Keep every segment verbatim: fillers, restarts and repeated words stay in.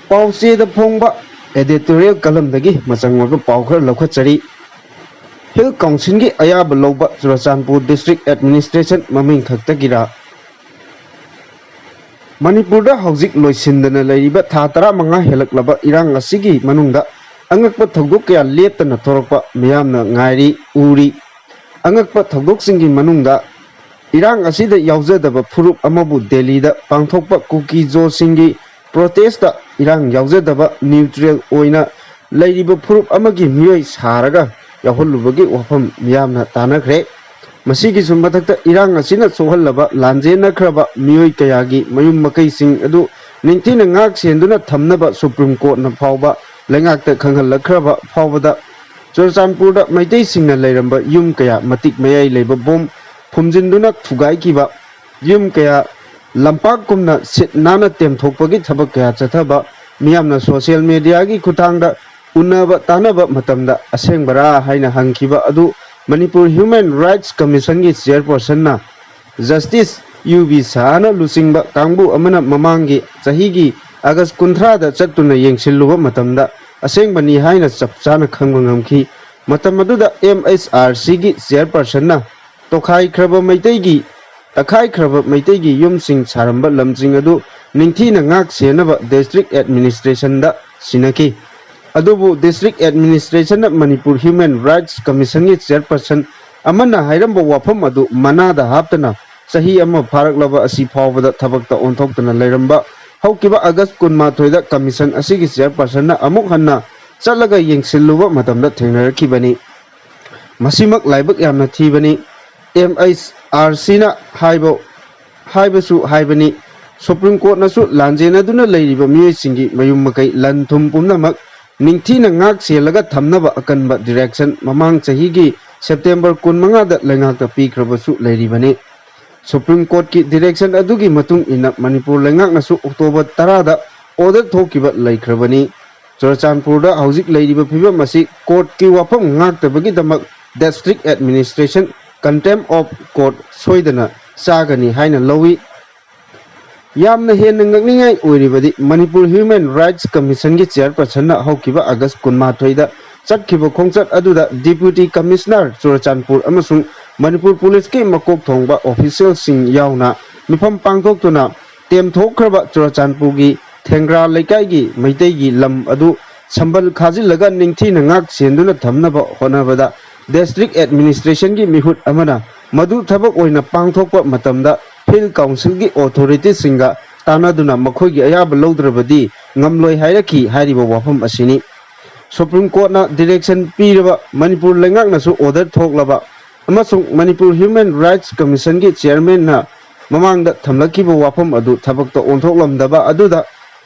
ꯄꯥꯎꯆꯦꯗ ꯐꯣꯡꯕ editorial columnꯗꯒꯤ ꯃꯆꯪ ꯑꯣꯏꯕ ꯄꯥꯎ ꯈꯔ ꯂꯧꯈꯠꯆꯔꯤ꯫ Hill Councilꯒꯤ ꯑꯌꯥꯕ ꯂꯧꯕ ꯆꯨꯔꯆꯥꯟꯄꯨꯔ District Administration ꯃꯃꯤꯡ ꯈꯛꯇꯒꯤꯔꯥ? ꯃꯅꯤꯄꯨꯔꯗ ꯍꯧꯖꯤꯛ ꯂꯣꯏꯁꯤꯟꯗꯅ ꯂꯩꯔꯤꯕ ꯊꯥ ꯇꯔꯥꯃꯉꯥ ꯍꯦꯜꯂꯛꯂꯕ ꯏꯔꯥꯡ ꯑꯁꯤꯒꯤ ꯃꯅꯨꯡꯗ ꯑꯉꯛꯄ ꯊꯧꯗꯣꯛ ꯀꯌꯥ ꯂꯦꯞꯇꯅ ꯊꯣꯔꯛꯄ ꯃꯤꯌꯥꯝꯅ ꯉꯥꯏꯔꯤ, ꯎꯔꯤ꯫ ꯑꯉꯛꯄ ꯊꯧꯗꯣꯛꯁꯤꯡꯒꯤ ꯃꯅꯨꯡꯗ ꯏꯔꯥꯡ ꯑꯁꯤꯗ ꯌꯥꯎꯖꯗꯕ ꯐꯨꯔꯨꯞ ꯑꯃꯕꯨ ꯗꯦꯜꯂꯤꯗ ꯄꯥꯡꯊꯣꯛꯄ ꯀꯨꯀꯤ ꯖꯣꯁꯤꯡꯒꯤ protestꯇ ꯏꯔꯥꯡ ꯌꯥꯎꯖꯗꯕ neutral ꯑꯣꯏꯅ ꯂꯩꯔꯤꯕ ꯐꯨꯔꯨꯞ ꯑꯃꯒꯤ ꯃꯤꯑꯣꯏ ꯁꯥꯔꯒ ꯌꯥꯎꯍꯜꯂꯨꯕꯒꯤ ꯋꯥꯐꯝ ꯃꯤꯌꯥꯝꯅ ꯇꯥꯅꯈ꯭ꯔꯦ꯫ ꯃꯁꯤꯒꯤꯁꯨ ꯃꯊꯛꯇ ꯏꯔꯥꯡ ꯑꯁꯤꯅ ꯁꯣꯛꯍꯜꯂꯕ ꯂꯥꯟꯖꯦꯟꯅꯈ꯭ꯔꯕ ꯃꯤꯑꯣꯏ ꯀꯌꯥꯒꯤ ꯃꯌꯨꯝ ꯃꯀꯩꯁꯤꯡ ꯑꯗꯨ ꯅꯤꯡꯊꯤꯅ ꯉꯥꯛ ꯁꯦꯟꯗꯨꯅ ꯊꯝꯅꯕ Supreme Courtꯅ ꯐꯥꯎꯕ ꯂꯩꯉꯥꯛꯇ ꯈꯪꯍꯜꯂꯛꯈ꯭ꯔꯕ ꯐꯥꯎꯕꯗ ꯆꯨꯔꯆꯥꯟꯄꯨꯔꯗ ꯃꯩꯇꯩꯁꯤꯡꯅ ꯂꯩꯔꯝꯕ ꯌꯨꯝ ꯀꯌꯥ ꯃꯇꯤꯛ ꯃꯌꯥꯏ ꯂꯩꯕ ꯕꯣꯝ ꯐꯨꯝꯖꯤꯟꯗꯨꯅ ꯊꯨꯒꯥꯏꯈꯤꯕ, ꯌꯨꯝ ꯀꯌꯥ ꯂꯝꯄꯥꯛꯀꯨꯝꯅ ꯁꯤꯠ ꯅꯥꯟꯅ ꯇꯦꯝꯊꯣꯛꯄꯒꯤ ꯊꯕꯛ ꯀꯌꯥ ꯆꯠꯊꯕ, ꯃꯤꯌꯥꯝꯅ social mediaꯒꯤ ꯈꯨꯠꯊꯥꯡꯗ ꯎꯅꯕ ꯇꯥꯅꯕ ꯃꯇꯝꯗ ꯑꯁꯦꯡꯕꯔꯥ ꯍꯥꯏꯅ ꯍꯪꯈꯤꯕ ꯑꯗꯨ Manipur Human Rights Commissionꯒꯤ chairpersonꯅ Justice ꯌꯨ ꯕꯤ ꯁꯍꯥꯅ ꯂꯨꯆꯤꯡꯕ ꯀꯥꯡꯕꯨ ꯑꯃꯅ ꯃꯃꯥꯡꯒꯤ ꯆꯍꯤꯒꯤ August ꯀꯨꯟꯊ꯭ꯔꯥꯗ ꯆꯠꯇꯨꯅ ꯌꯦꯡꯁꯤꯜꯂꯨꯕ ꯃꯇꯝꯗ ꯑꯁꯦꯡꯕꯅꯤ ꯍꯥꯏꯅ ꯆꯞ ꯆꯥꯅ ꯈꯪꯕ ꯉꯝꯈꯤ꯫ ꯃꯇꯝ ꯑꯗꯨꯗ M H R Cꯒꯤ chairpersonꯅ ꯇꯣꯈꯥꯏꯈ꯭ꯔꯕ ꯃꯩꯇꯩꯒꯤ, ꯇꯛꯈꯥꯏꯈ꯭ꯔꯕ ꯃꯩꯇꯩꯒꯤ ꯌꯨꯝꯁꯤꯡ ꯁꯥꯔꯝꯕ ꯂꯝꯁꯤꯡ ꯑꯗꯨ ꯅꯤꯡꯊꯤꯅ ꯉꯥꯛ ꯁꯦꯟꯅꯕ District Administrationꯗ ꯁꯤꯟꯅꯈꯤ꯫ ꯑꯗꯨꯕꯨ District Administrationꯅ Manipur Human Rights Commissionꯒꯤ chairperson ꯑꯃꯅ ꯍꯥꯏꯔꯝꯕ ꯋꯥꯐꯝ ꯑꯗꯨ ꯃꯅꯥꯗ ꯍꯥꯞꯇꯅ ꯆꯍꯤ ꯑꯃ ꯐꯥꯔꯛꯂꯕ ꯑꯁꯤ ꯐꯥꯎꯕꯗ ꯊꯕꯛꯇ ꯑꯣꯟꯊꯣꯛꯇꯅ ꯂꯩꯔꯝꯕ ꯍꯧꯈꯤꯕ August ꯀꯨꯟꯃꯥꯊꯣꯏꯗ commission ꯑꯁꯤꯒꯤ chairpersonꯅ ꯑꯃꯨꯛ ꯍꯟꯅ ꯆꯠꯂꯒ ꯌꯦꯡꯁꯤꯜꯂꯨꯕ ꯃꯇꯝꯗ ꯊꯦꯡꯅꯔꯛꯈꯤꯕꯅꯤ꯫ ꯃꯁꯤꯃꯛ ꯂꯥꯏꯕꯛ ꯌꯥꯝꯅ ꯊꯤꯕꯅꯤ꯫ M H R Cꯅ ꯍꯥꯏꯕ, ꯍꯥꯏꯕꯁꯨ ꯍꯥꯏꯕꯅꯤ꯫ Supreme Courtꯅꯁꯨ ꯂꯥꯟꯖꯦꯟꯅꯗꯨꯅ ꯂꯩꯔꯤꯕ ꯃꯤꯑꯣꯏꯁꯤꯡꯒꯤ ꯃꯌꯨꯝ ꯃꯀꯩ, ꯂꯟ ꯊꯨꯝ ꯄꯨꯝꯅꯃꯛ ꯅꯤꯡꯊꯤꯅ ꯉꯥꯛ ꯁꯦꯜꯂꯒ ꯊꯝꯅꯕ ꯑꯀꯟꯕ direction ꯃꯃꯥꯡ ꯆꯍꯤꯒꯤ September ꯀꯨꯟꯃꯉꯥꯗ ꯂꯩꯉꯥꯛꯇ ꯄꯤꯈ꯭ꯔꯕꯁꯨ ꯂꯩꯔꯤꯕꯅꯤ꯫ Supreme Courtꯀꯤ direction ꯑꯗꯨꯒꯤ ꯃꯇꯨꯡ ꯏꯟꯅ ꯃꯅꯤꯄꯨꯔ ꯂꯩꯉꯥꯛꯅꯁꯨ October ꯇꯔꯥꯗ order ꯊꯣꯛꯈꯤꯕ ꯂꯩꯈ꯭ꯔꯕꯅꯤ꯫ ꯆꯨꯔꯆꯥꯟꯄꯨꯔꯗ ꯍꯧꯖꯤꯛ ꯂꯩꯔꯤꯕ ꯐꯤꯕꯝ ꯑꯁꯤ courtꯀꯤ ꯋꯥꯐꯝ ꯉꯥꯛꯇꯕꯒꯤꯗꯃꯛ District Administration contempt of court ꯁꯣꯏꯗꯅ ꯆꯥꯒꯅꯤ ꯍꯥꯏꯅ ꯂꯧꯏ꯫ ꯌꯥꯝꯅ ꯍꯦꯟꯅ ꯉꯛꯅꯤꯡꯉꯥꯏ ꯑꯣꯏꯔꯤꯕꯗꯤ ꯃꯅꯤꯄꯨꯔ ꯍ꯭ꯌꯨꯃꯦꯟ ꯔꯥꯏꯠꯁ ꯀꯃꯤꯁꯟꯒꯤ ꯆꯤꯌꯔꯄꯔꯁꯟꯅ ꯍꯧꯈꯤꯕ ꯑꯥꯒꯁ ꯀꯨꯟꯃꯥꯊꯣꯏꯗ ꯆꯠꯈꯤꯕ ꯈꯣꯡꯆꯠ ꯑꯗꯨꯗ ꯗꯤꯄ꯭ꯌꯨꯇꯤ ꯀꯃꯤꯁꯅꯔ ꯆꯨꯔꯆꯥꯟꯄꯨꯔ ꯑꯃꯁꯨꯡ ꯃꯅꯤꯄꯨꯔ ꯄꯨꯂꯤꯁꯀꯤ ꯃꯀꯣꯛ ꯊꯣꯡꯕ ꯑꯣꯐꯤꯁꯤꯌꯦꯜꯁꯤꯡ ꯌꯥꯎꯅ ꯃꯤꯐꯝ ꯄꯥꯡꯊꯣꯛꯇꯨꯅ ꯇꯦꯝꯊꯣꯛꯈ꯭ꯔꯕ ꯆꯨꯔꯆꯥꯟꯄꯨꯔꯒꯤ ꯊꯦꯡꯒ꯭ꯔꯥ ꯂꯩꯀꯥꯏꯒꯤ ꯃꯩꯇꯩꯒꯤ ꯂꯝ ꯑꯗꯨ ꯁꯝꯕꯜ ꯈꯥꯖꯤꯜꯂꯒ ꯅꯤꯡꯊꯤꯅ ꯉꯥꯛ ꯁꯦꯟꯗꯨꯅ ꯊꯝꯅꯕ ꯍꯣꯠꯅꯕꯗ ꯗꯤꯁꯇ꯭ꯔꯤꯛ ꯑꯦꯗꯃꯤꯅꯤꯁꯇ꯭ꯔꯦꯁꯟꯒꯤ ꯃꯤꯍꯨꯠ ꯑꯃꯅ ꯃꯗꯨ ꯊꯕꯛ ꯑꯣꯏꯅ ꯄꯥꯡꯊꯣꯛꯄ ꯃꯇꯝꯗ ꯍꯤꯜ ꯀꯥꯎꯟꯁꯤꯜꯒꯤ ꯑꯣꯊꯣꯔꯤꯇꯤꯁꯤꯡꯒ ꯇꯥꯟꯅꯗꯨꯅ ꯃꯈꯣꯏꯒꯤ ꯑꯌꯥꯕ ꯂꯧꯗ꯭ꯔꯕꯗꯤ ꯉꯝꯂꯣꯏ ꯍꯥꯏꯔꯛꯈꯤ ꯍꯥꯏꯔꯤꯕ ꯋꯥꯐꯝ ꯑꯁꯤꯅꯤ꯫ ꯁꯨꯄ꯭ꯔꯤꯝ ꯀꯣꯔꯠꯅ ꯗꯤꯔꯦꯛꯁꯟ ꯄꯤꯔꯕ, ꯃꯅꯤꯄꯨꯔ ꯂꯩꯉꯥꯛꯅꯁꯨ ꯑꯣꯔꯗꯔ ꯊꯣꯛꯂꯕ ꯑꯃꯁꯨꯡ ꯃꯅꯤꯄꯨꯔ ꯍ꯭ꯌꯨꯃꯦꯟ ꯔꯥꯏꯠꯁ ꯀꯃꯤꯁꯟꯒꯤ ꯆꯤꯌꯔꯃꯦꯟꯅ ꯃꯃꯥꯡꯗ ꯊꯝꯂꯛꯈꯤꯕ ꯋꯥꯐꯝ ꯑꯗꯨ ꯊꯕꯛꯇ ꯑꯣꯟꯊꯣꯛꯂꯝꯗꯕ ꯑꯗꯨꯗ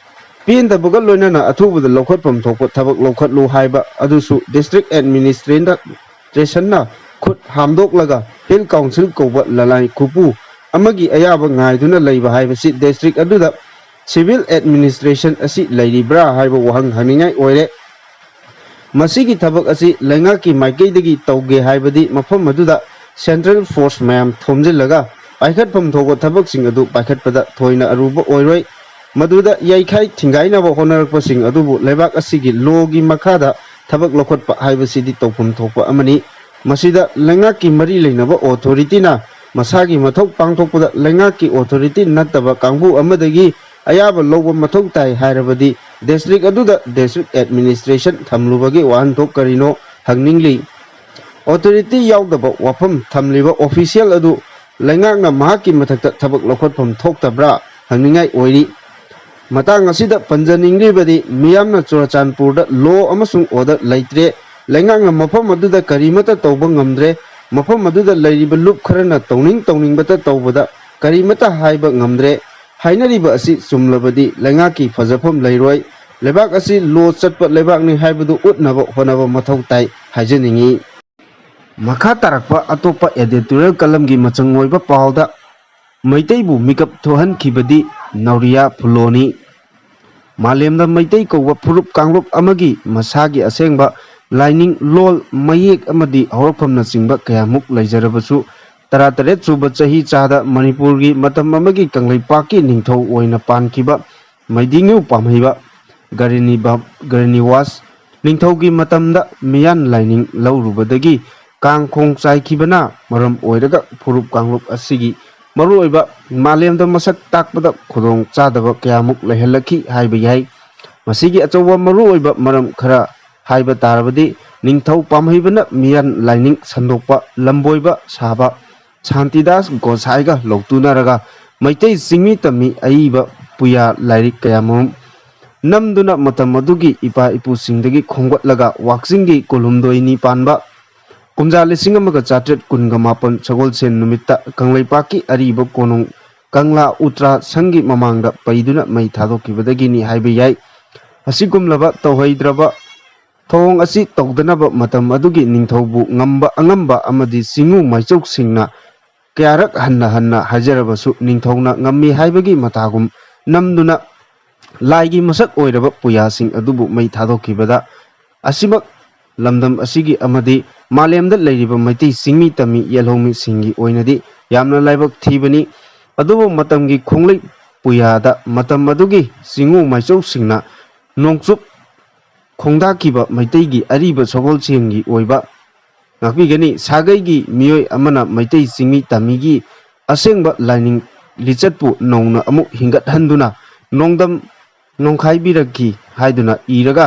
ꯄꯦꯟꯗꯕꯒ ꯂꯣꯏꯅꯅ ꯑꯊꯨꯕꯗ ꯂꯧꯈꯠꯐꯝ ꯊꯣꯛꯄ ꯊꯕꯛ ꯂꯧꯈꯠꯂꯨ ꯍꯥꯏꯕ ꯑꯗꯨꯁꯨ ꯗꯤꯁꯇ꯭ꯔꯤꯛ ꯑꯦꯗꯃꯤꯅꯤꯁꯇ꯭ꯔꯦꯁꯟꯅ ꯈꯨꯠ ꯍꯥꯝꯗꯣꯛꯂꯒ ꯍꯤꯜ ꯀꯥꯎꯟꯁꯤꯜ ꯀꯧꯕ ꯂꯅꯥꯏ ꯈꯨꯄꯨ ꯑꯃꯒꯤ ꯑꯌꯥꯕ ꯉꯥꯏꯗꯨꯅ ꯂꯩꯕ ꯍꯥꯏꯕꯁꯤ ꯗꯤꯁꯇ꯭ꯔꯤꯛ ꯑꯗꯨꯗ ꯁꯤꯚꯤꯜ ꯑꯦꯗꯃꯤꯅꯤꯁꯇ꯭ꯔꯦꯁꯟ ꯑꯁꯤ ꯂꯩꯔꯤꯕ꯭ꯔꯥ ꯍꯥꯏꯕ ꯋꯥꯍꯪ ꯍꯪꯅꯤꯡꯉꯥꯏ ꯑꯣꯏꯔꯦ꯫ ꯃꯁꯤꯒꯤ ꯊꯕꯛ ꯑꯁꯤ ꯂꯩꯉꯥꯛꯀꯤ ꯃꯥꯏꯀꯩꯗꯒꯤ ꯇꯧꯒꯦ ꯍꯥꯏꯕꯗꯤ ꯃꯐꯝ ꯑꯗꯨꯗ ꯁꯦꯟꯇ꯭ꯔꯦꯜ ꯐꯣꯔꯁ ꯃꯌꯥꯝ ꯊꯣꯝꯖꯤꯜꯂꯒ ꯄꯥꯏꯈꯠꯐꯝ ꯊꯣꯛꯄ ꯊꯕꯛꯁꯤꯡ ꯑꯗꯨ ꯄꯥꯏꯈꯠꯄꯗ ꯊꯣꯏꯅ ꯑꯔꯨꯕ ꯑꯣꯏꯔꯣꯏ꯫ ꯃꯗꯨꯗ ꯌꯩꯈꯥꯏ ꯊꯤꯡꯒꯥꯏꯅꯕ ꯍꯣꯠꯅꯔꯛꯄꯁꯤꯡ ꯑꯗꯨꯕꯨ ꯂꯩꯕꯥꯛ ꯑꯁꯤꯒꯤ ꯂꯣꯒꯤ ꯃꯈꯥꯗ ꯊꯕꯛ ꯂꯧꯈꯠꯄ ꯍꯥꯏꯕꯁꯤꯗꯤ ꯇꯧꯐꯝ ꯊꯣꯛꯄ ꯑꯃꯅꯤ꯫ ꯃꯁꯤꯗ ꯂꯩꯉꯥꯛꯀꯤ ꯃꯔꯤ ꯂꯩꯅꯕ ꯑꯣꯊꯣꯔꯤꯇꯤꯅ ꯃꯁꯥꯒꯤ ꯃꯊꯧ ꯄꯥꯡꯊꯣꯛꯄꯗ ꯂꯩꯉꯥꯛꯀꯤ ꯑꯣꯊꯣꯔꯤꯇꯤ ꯅꯠꯇꯕ ꯀꯥꯡꯕꯨ ꯑꯃꯗꯒꯤ ꯑꯌꯥꯕ ꯂꯧꯕ ꯃꯊꯧ ꯇꯥꯏ ꯍꯥꯏꯔꯕꯗꯤ ꯗꯤꯁꯇ꯭ꯔꯤꯛ ꯑꯗꯨꯗ ꯗꯤꯁꯇ꯭ꯔꯤꯛ ꯑꯦꯗꯃꯤꯅꯤꯁꯇ꯭ꯔꯦꯁꯟ ꯊꯝꯂꯨꯕꯒꯤ ꯋꯥꯍꯟꯊꯣꯛ ꯀꯔꯤꯅꯣ ꯍꯪꯅꯤꯡꯂꯤ꯫ ꯑꯣꯊꯣꯔꯤꯇꯤ ꯌꯥꯎꯗꯕ ꯋꯥꯐꯝ ꯊꯝꯂꯤꯕ ꯑꯣꯐꯤꯁꯤꯌꯦꯜ ꯑꯗꯨ ꯂꯩꯉꯥꯛꯅ ꯃꯍꯥꯛꯀꯤ ꯃꯊꯛꯇ ꯊꯕꯛ ꯂꯧꯈꯠꯐꯝ ꯊꯣꯛꯇꯕ꯭ꯔꯥ ꯍꯪꯅꯤꯡꯉꯥꯏ ꯑꯣꯏꯔꯤ꯫ ꯃꯇꯥꯡ ꯑꯁꯤꯗ ꯄꯟꯖꯅꯤꯡꯂꯤꯕꯗꯤ ꯃꯤꯌꯥꯝꯅ ꯆꯨꯔꯆꯥꯟꯄꯨꯔꯗ ꯂꯣ ꯑꯃꯁꯨꯡ ꯑꯣꯔꯗꯔ ꯂꯩꯇ꯭ꯔꯦ, ꯂꯩꯉꯥꯛꯅ ꯃꯐꯝ ꯑꯗꯨꯗ ꯀꯔꯤꯃꯠꯇ ꯇꯧꯕ ꯉꯝꯗ꯭ꯔꯦ, ꯃꯐꯝ ꯑꯗꯨꯗ ꯂꯩꯔꯤꯕ ꯂꯨꯞ ꯈꯔꯅ ꯇꯧꯅꯤꯡ ꯇꯧꯅꯤꯡꯕꯇ ꯇꯧꯕꯗ ꯀꯔꯤꯃꯠꯇ ꯍꯥꯏꯕ ꯉꯝꯗ꯭ꯔꯦ ꯍꯥꯏꯅꯔꯤꯕ ꯑꯁꯤ ꯆꯨꯝꯂꯕꯗꯤ ꯂꯩꯉꯥꯛꯀꯤ ꯐꯖꯐꯝ ꯂꯩꯔꯣꯏ꯫ ꯂꯩꯕꯥꯛ ꯑꯁꯤ ꯂꯣ ꯆꯠꯄ ꯂꯩꯕꯥꯛꯅꯤ ꯍꯥꯏꯕꯗꯨ ꯎꯠꯅꯕ ꯍꯣꯠꯅꯕ ꯃꯊꯧ ꯇꯥꯏ ꯍꯥꯏꯖꯅꯤꯡꯏ꯫ ꯃꯈꯥ ꯇꯥꯔꯛꯄ ꯑꯇꯣꯞꯄ ꯑꯦꯗꯤꯇꯣꯔꯤꯌꯦꯜ ꯀꯂꯝꯒꯤ ꯃꯆꯪ ꯑꯣꯏꯕ ꯄꯥꯎꯗ ꯃꯩꯇꯩꯕꯨ ꯃꯤꯀꯞ ꯊꯣꯛꯍꯟꯈꯤꯕꯗꯤ ꯅꯥꯎꯔꯤꯌꯥ ꯐꯨꯂꯣꯅꯤ꯫ ꯃꯥꯂꯦꯝꯗ ꯃꯩꯇꯩ ꯀꯧꯕ ꯐꯨꯔꯨꯞ ꯀꯥꯡꯂꯨꯞ ꯑꯃꯒꯤ ꯃꯁꯥꯒꯤ ꯑꯁꯦꯡꯕ ꯂꯥꯏꯅꯤꯡ, ꯂꯣꯜ, ꯃꯌꯦꯛ ꯑꯃꯗꯤ ꯍꯧꯔꯛꯐꯝꯅꯆꯤꯡꯕ ꯀꯌꯥꯃꯨꯛ ꯂꯩꯖꯔꯕꯁꯨ, ꯇꯔꯥꯇꯔꯦꯠ ꯁꯨꯕ ꯆꯍꯤ ꯆꯥꯗ ꯃꯅꯤꯄꯨꯔꯒꯤ ꯃꯇꯝ ꯑꯃꯒꯤ ꯀꯪꯂꯩꯄꯥꯛꯀꯤ ꯅꯤꯡꯊꯧ ꯑꯣꯏꯅ ꯄꯥꯟꯈꯤꯕ ꯃꯩꯗꯤꯉꯨ ꯄꯥꯝꯍꯩꯕ ꯒꯔꯤꯅꯤꯕ-, ꯒꯔꯤꯅꯤꯋꯥꯁ ꯅꯤꯡꯊꯧꯒꯤ ꯃꯇꯝꯗ ꯃꯤꯌꯥꯟ ꯂꯥꯏꯅꯤꯡ ꯂꯧꯔꯨꯕꯗꯒꯤ ꯀꯥꯡ ꯈꯣꯡ ꯆꯥꯏꯈꯤꯕꯅ ꯃꯔꯝ ꯑꯣꯏꯔꯒ ꯐꯨꯔꯨꯞ ꯀꯥꯡꯂꯨꯞ ꯑꯁꯤꯒꯤ ꯃꯔꯨꯑꯣꯏꯕ ꯃꯥꯂꯦꯝꯗ ꯃꯁꯛ ꯇꯥꯛꯄꯗ ꯈꯨꯗꯣꯡ ꯆꯥꯗꯕ ꯀꯌꯥꯃꯨꯛ ꯂꯩꯍꯜꯂꯛꯈꯤ ꯍꯥꯏꯕ ꯌꯥꯏ꯫ ꯃꯁꯤꯒꯤ ꯑꯆꯧꯕ ꯃꯔꯨꯑꯣꯏꯕ ꯃꯔꯝ ꯈꯔ ꯍꯥꯏꯕ ꯇꯥꯔꯕꯗꯤ, ꯅꯤꯡꯊꯧ ꯄꯥꯝꯍꯩꯕꯅ ꯃꯤꯌꯥꯟ ꯂꯥꯏꯅꯤꯡ ꯁꯟꯗꯣꯛꯄ, ꯂꯝꯕꯣꯏꯕ ꯁꯥꯕ, ꯁꯥꯟꯇꯤꯗꯥꯁ ꯒꯣꯁꯥꯏꯒ ꯂꯧꯇꯨꯅꯔꯒ ꯃꯩꯇꯩ ꯆꯤꯡꯃꯤ ꯇꯝꯃꯤ ꯑꯏꯕ ꯄꯨꯌꯥ ꯂꯥꯏꯔꯤꯛ ꯀꯌꯥꯃꯔꯨꯝ ꯅꯝꯗꯨꯅ ꯃꯇꯝ ꯑꯗꯨꯒꯤ ꯏꯄꯥ ꯏꯄꯨꯁꯤꯡꯗꯒꯤ ꯈꯣꯝꯒꯠꯂꯒ ꯋꯥꯛꯆꯤꯡꯒꯤ ꯀꯨꯟꯍꯨꯝꯗꯣꯏꯅꯤ ꯄꯥꯟꯕ ꯀꯨꯝꯖꯥ ꯂꯤꯁꯤꯡ ꯑꯃꯒ ꯆꯥꯇ꯭ꯔꯦꯠ ꯀꯨꯟꯒ ꯃꯥꯄꯟ ꯁꯒꯣꯜꯁꯦꯟ ꯅꯨꯃꯤꯠꯇ ꯀꯪꯂꯩꯄꯥꯛꯀꯤ ꯑꯔꯤꯕ ꯀꯣꯅꯨꯡ ꯀꯪꯂꯥ ꯎꯇ꯭ꯔꯥ ꯁꯪꯒꯤ ꯃꯃꯥꯡꯗ ꯄꯩꯗꯨꯅ ꯃꯩ ꯊꯥꯗꯣꯛꯈꯤꯕꯗꯒꯤꯅꯤ ꯍꯥꯏꯕ ꯌꯥꯏ꯫ ꯑꯁꯤꯒꯨꯝꯂꯕ ꯇꯧꯍꯩꯗ꯭ꯔꯕ ꯊꯧꯑꯣꯡ ꯑꯁꯤ ꯇꯧꯗꯅꯕ ꯃꯇꯝ ꯑꯗꯨꯒꯤ ꯅꯤꯡꯊꯧꯕꯨ ꯉꯝꯕ ꯑꯉꯝꯕ ꯑꯃꯗꯤ ꯆꯤꯡꯉꯨ ꯃꯥꯏꯆꯧꯁꯤꯡꯅ ꯀꯌꯥꯔꯛ ꯍꯟꯅ ꯍꯟꯅ ꯍꯥꯏꯖꯔꯕꯁꯨ ꯅꯤꯡꯊꯧꯅ ꯉꯝꯃꯤ ꯍꯥꯏꯕꯒꯤ ꯃꯇꯥꯒꯨꯝ ꯅꯝꯗꯨꯅ ꯂꯥꯏꯒꯤ ꯃꯁꯛ ꯑꯣꯏꯔꯕ ꯄꯨꯌꯥꯁꯤꯡ ꯑꯗꯨꯕꯨ ꯃꯩ ꯊꯥꯗꯣꯛꯈꯤꯕꯗ ꯑꯁꯤꯃꯛ ꯂꯝꯗꯝ ꯑꯁꯤꯒꯤ ꯑꯃꯗꯤ ꯃꯥꯂꯦꯝꯗ ꯂꯩꯔꯤꯕ ꯃꯩꯇꯩ ꯆꯤꯡꯃꯤ ꯇꯝꯃꯤ ꯌꯦꯜꯍꯧꯃꯤꯁꯤꯡꯒꯤ ꯑꯣꯏꯅꯗꯤ ꯌꯥꯝꯅ ꯂꯥꯏꯕꯛ ꯊꯤꯕꯅꯤ꯫ ꯑꯗꯨꯕꯨ ꯃꯇꯝꯒꯤ ꯈꯣꯡꯂꯩ ꯄꯨꯌꯥꯗ ꯃꯇꯝ ꯑꯗꯨꯒꯤ ꯆꯤꯡꯉꯨ ꯃꯥꯏꯆꯧꯁꯤꯡꯅ ꯅꯣꯡꯆꯨꯞ ꯈꯣꯡꯗꯥꯈꯤꯕ ꯃꯩꯇꯩꯒꯤ ꯑꯔꯤꯕ ꯁꯒꯣꯜꯁꯦꯟꯒꯤ ꯑꯣꯏꯕ ꯉꯥꯛꯄꯤꯒꯅꯤ꯫ ꯁꯥꯒꯩꯒꯤ ꯃꯤꯑꯣꯏ ꯑꯃꯅ ꯃꯩꯇꯩ ꯆꯤꯡꯃꯤ ꯇꯝꯃꯤꯒꯤ ꯑꯁꯦꯡꯕ ꯂꯥꯏꯅꯤꯡ ꯂꯤꯆꯠꯄꯨ ꯅꯧꯅ ꯑꯃꯨꯛ ꯍꯤꯡꯒꯠꯍꯟꯗꯨꯅ ꯅꯣꯡꯗꯝ ꯅꯣꯡꯈꯥꯏꯕꯤꯔꯛꯈꯤ ꯍꯥꯏꯗꯨꯅ ꯏꯔꯒ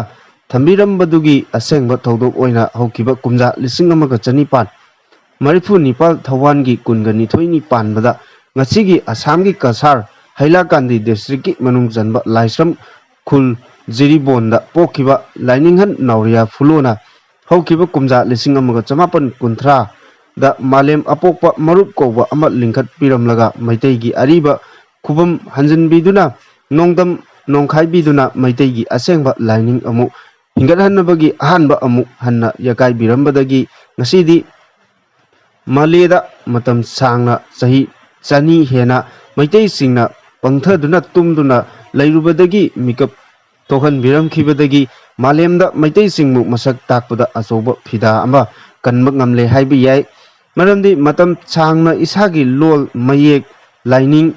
ꯊꯝꯕꯤꯔꯝꯕꯗꯨꯒꯤ ꯑꯁꯦꯡꯕ ꯊꯧꯗꯣꯛ ꯑꯣꯏꯅ ꯍꯧꯈꯤꯕ ꯀꯨꯝꯖꯥ ꯂꯤꯁꯤꯡ ꯑꯃꯒ ꯆꯅꯤꯄꯥꯟ ꯃꯔꯤꯐꯨ ꯅꯤꯄꯥꯜ ꯊꯧꯋꯥꯟꯒꯤ ꯀꯨꯟꯒ ꯅꯤꯊꯣꯏꯅꯤ ꯄꯥꯟꯕꯗ ꯉꯁꯤꯒꯤ ꯑꯁꯥꯝꯒꯤ ꯀꯁꯥꯔ ꯍꯩꯂꯥꯀꯥꯟꯗꯤ ꯗꯤꯁꯇ꯭ꯔꯤꯛꯀꯤ ꯃꯅꯨꯡ ꯆꯟꯕ ꯂꯥꯏꯁ꯭ꯔꯝ ꯈꯨꯜ ꯖꯤꯔꯤꯕꯣꯟꯗ ꯄꯣꯛꯈꯤꯕ ꯂꯥꯏꯅꯤꯡꯍꯟ ꯅꯥꯎꯔꯤꯌꯥ ꯐꯨꯂꯣꯅ ꯍꯧꯈꯤꯕ ꯀꯨꯝꯖꯥ ꯂꯤꯁꯤꯡ ꯑꯃꯒ ꯆꯃꯥꯄꯟ ꯀꯨꯟꯊ꯭ꯔꯥꯗ ꯃꯥꯂꯦꯝ ꯑꯄꯣꯛꯄ ꯃꯔꯨꯞ ꯀꯧꯕ ꯑꯃ ꯂꯤꯡꯈꯠꯄꯤꯔꯝꯂꯒ ꯃꯩꯇꯩꯒꯤ ꯑꯔꯤꯕ ꯈꯨꯕꯝ ꯍꯟꯖꯤꯟꯕꯤꯗꯨꯅ ꯅꯣꯡꯗꯝ ꯅꯣꯡꯈꯥꯏꯕꯤꯗꯨꯅ ꯃꯩꯇꯩꯒꯤ ꯑꯁꯦꯡꯕ ꯂꯥꯏꯅꯤꯡ ꯑꯃꯨꯛ ꯍꯤꯡꯒꯠꯍꯟꯅꯕꯒꯤ ꯑꯍꯥꯟꯕ ꯑꯃꯨꯛ ꯍꯟꯅ ꯌꯥꯀꯥꯏꯕꯤꯔꯝꯕꯗꯒꯤ ꯉꯁꯤꯗꯤ ꯃꯥꯂꯦꯗ ꯃꯇꯝ ꯁꯥꯡꯅ ꯆꯍꯤ ꯆꯅꯤ ꯍꯦꯟꯅ ꯃꯩꯇꯩꯁꯤꯡꯅ ꯄꯪꯊꯗꯨꯅ ꯇꯨꯝꯗꯨꯅ ꯂꯩꯔꯨꯕꯗꯒꯤ ꯃꯤꯀꯞ ꯊꯣꯛꯍꯟꯕꯤꯔꯝꯈꯤꯕꯗꯒꯤ ꯃꯥꯂꯦꯝꯗ ꯃꯩꯇꯩꯁꯤꯡꯕꯨ ꯃꯁꯛ ꯇꯥꯛꯄꯗ ꯑꯆꯧꯕ ꯐꯤꯗꯥ ꯑꯃ ꯀꯟꯕ ꯉꯝꯂꯦ ꯍꯥꯏꯕ ꯌꯥꯏ꯫ ꯃꯔꯝꯗꯤ ꯃꯇꯝ ꯁꯥꯡꯅ ꯏꯁꯥꯒꯤ ꯂꯣꯜ, ꯃꯌꯦꯛ, ꯂꯥꯏꯅꯤꯡ,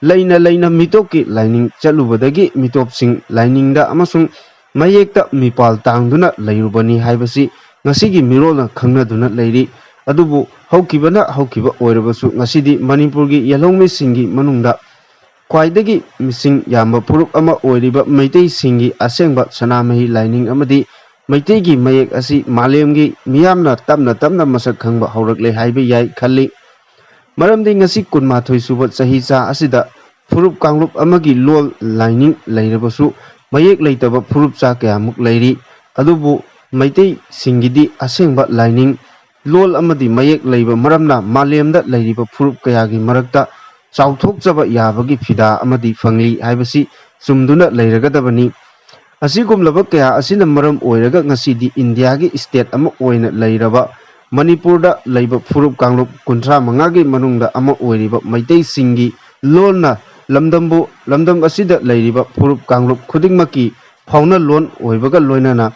ꯂꯩꯅ ꯂꯩꯅ ꯃꯤꯇꯣꯞꯀꯤ ꯂꯥꯏꯅꯤꯡ ꯆꯠꯂꯨꯕꯗꯒꯤ ꯃꯤꯇꯣꯞꯁꯤꯡ ꯂꯥꯏꯅꯤꯡꯗ ꯑꯃꯁꯨꯡ ꯃꯌꯦꯛꯇ ꯃꯤꯄꯥꯜ ꯇꯥꯡꯗꯨꯅ ꯂꯩꯔꯨꯕꯅꯤ ꯍꯥꯏꯕꯁꯤ ꯉꯁꯤꯒꯤ ꯃꯤꯔꯣꯜꯅ ꯈꯪꯅꯗꯨꯅ ꯂꯩꯔꯤ꯫ ꯑꯗꯨꯕꯨ ꯍꯧꯈꯤꯕꯅ ꯍꯧꯈꯤꯕ ꯑꯣꯏꯔꯕꯁꯨ, ꯉꯁꯤꯗꯤ ꯃꯅꯤꯄꯨꯔꯒꯤ ꯌꯦꯜꯍꯧꯃꯤꯁꯤꯡꯒꯤ ꯃꯅꯨꯡꯗ ꯈ꯭ꯋꯥꯏꯗꯒꯤ ꯃꯁꯤꯡ ꯌꯥꯝꯕ ꯐꯨꯔꯨꯞ ꯑꯃ ꯑꯣꯏꯔꯤꯕ ꯃꯩꯇꯩꯁꯤꯡꯒꯤ ꯑꯁꯦꯡꯕ ꯁꯅꯥꯃꯍꯤ ꯂꯥꯏꯅꯤꯡ ꯑꯃꯗꯤ ꯃꯩꯇꯩꯒꯤ ꯃꯌꯦꯛ ꯑꯁꯤ ꯃꯥꯂꯦꯝꯒꯤ ꯃꯤꯌꯥꯝꯅ ꯇꯞꯅ ꯇꯞꯅ ꯃꯁꯛ ꯈꯪꯕ ꯍꯧꯔꯛꯂꯦ ꯍꯥꯏꯕ ꯌꯥꯏ ꯈꯜꯂꯤ꯫ ꯃꯔꯝꯗꯤ ꯉꯁꯤ ꯀꯨꯟꯃꯥꯊꯣꯏ ꯁꯨꯕ ꯆꯍꯤꯆꯥ ꯑꯁꯤꯗ ꯐꯨꯔꯨꯞ ꯀꯥꯡꯂꯨꯞ ꯑꯃꯒꯤ ꯂꯣꯜ, ꯂꯥꯏꯅꯤꯡ ꯂꯩꯔꯕꯁꯨ, ꯃꯌꯦꯛ ꯂꯩꯇꯕ ꯐꯨꯔꯨꯞꯆꯥ ꯀꯌꯥꯃꯨꯛ ꯂꯩꯔꯤ꯫ ꯑꯗꯨꯕꯨ ꯃꯩꯇꯩꯁꯤꯡꯒꯤꯗꯤ ꯑꯁꯦꯡꯕ ꯂꯥꯏꯅꯤꯡ, ꯂꯣꯜ ꯑꯃꯗꯤ ꯃꯌꯦꯛ ꯂꯩꯕ ꯃꯔꯝꯅ ꯃꯥꯂꯦꯝꯗ ꯂꯩꯔꯤꯕ ꯐꯨꯔꯨꯞ ꯀꯌꯥꯒꯤ ꯃꯔꯛꯇ ꯆꯥꯎꯊꯣꯛꯆꯕ ꯌꯥꯕꯒꯤ ꯐꯤꯗꯥ ꯑꯃꯗꯤ ꯐꯪꯂꯤ ꯍꯥꯏꯕꯁꯤ ꯆꯨꯝꯗꯨꯅ ꯂꯩꯔꯒꯗꯕꯅꯤ꯫ ꯑꯁꯤꯒꯨꯝꯂꯕ ꯀꯌꯥ ꯑꯁꯤꯅ ꯃꯔꯝ ꯑꯣꯏꯔꯒ ꯉꯁꯤꯗꯤ ꯏꯟꯗꯤꯌꯥꯒꯤ state ꯑꯃ ꯑꯣꯏꯅ ꯂꯩꯔꯕ ꯃꯅꯤꯄꯨꯔꯗ ꯂꯩꯕ ꯐꯨꯔꯨꯞ ꯀꯥꯡꯂꯨꯞ ꯀꯨꯟꯊ꯭ꯔꯥ ꯃꯉꯥꯒꯤ ꯃꯅꯨꯡꯗ ꯑꯃ ꯑꯣꯏꯔꯤꯕ ꯃꯩꯇꯩꯁꯤꯡꯒꯤ ꯂꯣꯟꯅ ꯂꯝꯗꯝꯕꯨ, ꯂꯝꯗꯝ ꯑꯁꯤꯗ ꯂꯩꯔꯤꯕ ꯐꯨꯔꯨꯞ ꯀꯥꯡꯂꯨꯞ ꯈꯨꯗꯤꯡꯃꯛꯀꯤ ꯐꯥꯎꯅ ꯂꯣꯟ ꯑꯣꯏꯕꯒ ꯂꯣꯏꯅꯅ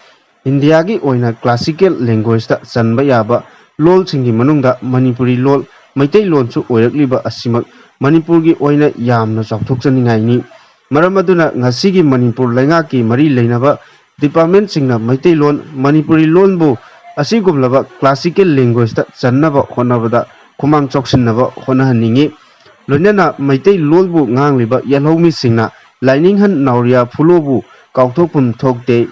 ꯏꯟꯗꯤꯌꯥꯒꯤ ꯑꯣꯏꯅ classical languageꯇ ꯆꯟꯕ ꯌꯥꯕ ꯂꯣꯜꯁꯤꯡꯒꯤ ꯃꯅꯨꯡꯗ ꯃꯅꯤꯄꯨꯔꯤ ꯂꯣꯜ, ꯃꯩꯇꯩꯂꯣꯟꯁꯨ ꯑꯣꯏꯔꯛꯂꯤꯕ ꯑꯁꯤꯃꯛ ꯃꯅꯤꯄꯨꯔꯒꯤ ꯑꯣꯏꯅ ꯌꯥꯝꯅ ꯆꯥꯎꯊꯣꯛꯆꯅꯤꯡꯉꯥꯏꯅꯤ꯫ ꯃꯔꯝ ꯑꯗꯨꯅ ꯉꯁꯤꯒꯤ ꯃꯅꯤꯄꯨꯔ ꯂꯩꯉꯥꯛꯀꯤ ꯃꯔꯤ ꯂꯩꯅꯕ departmentꯁꯤꯡꯅ ꯃꯩꯇꯩꯂꯣꯟ, ꯃꯅꯤꯄꯨꯔꯤ ꯂꯣꯟꯕꯨ ꯑꯁꯤꯒꯨꯝꯂꯕ classical language૰ꯇ ꯆꯟꯅꯕ ꯍꯣꯠꯅꯕꯗ ꯈꯨꯃꯥꯡ ꯆꯥꯎꯁꯤꯟꯅꯕ ꯍꯣꯠꯅꯍꯟꯅꯤꯡꯏ꯫ ꯂꯣꯏꯅꯅ ꯃꯩꯇꯩꯂꯣꯟꯕꯨ ꯉꯥꯡꯂꯤꯕ ꯌꯦꯜꯍꯧꯃꯤꯁꯤꯡꯅ ꯂꯥꯏꯅꯤꯡꯍꯟ ꯅꯥꯎꯔꯤꯌꯥ ꯐꯨꯂꯣꯕꯨ ꯀꯥꯎꯊꯣꯛꯐꯝ ꯊꯣꯛꯇꯦ꯫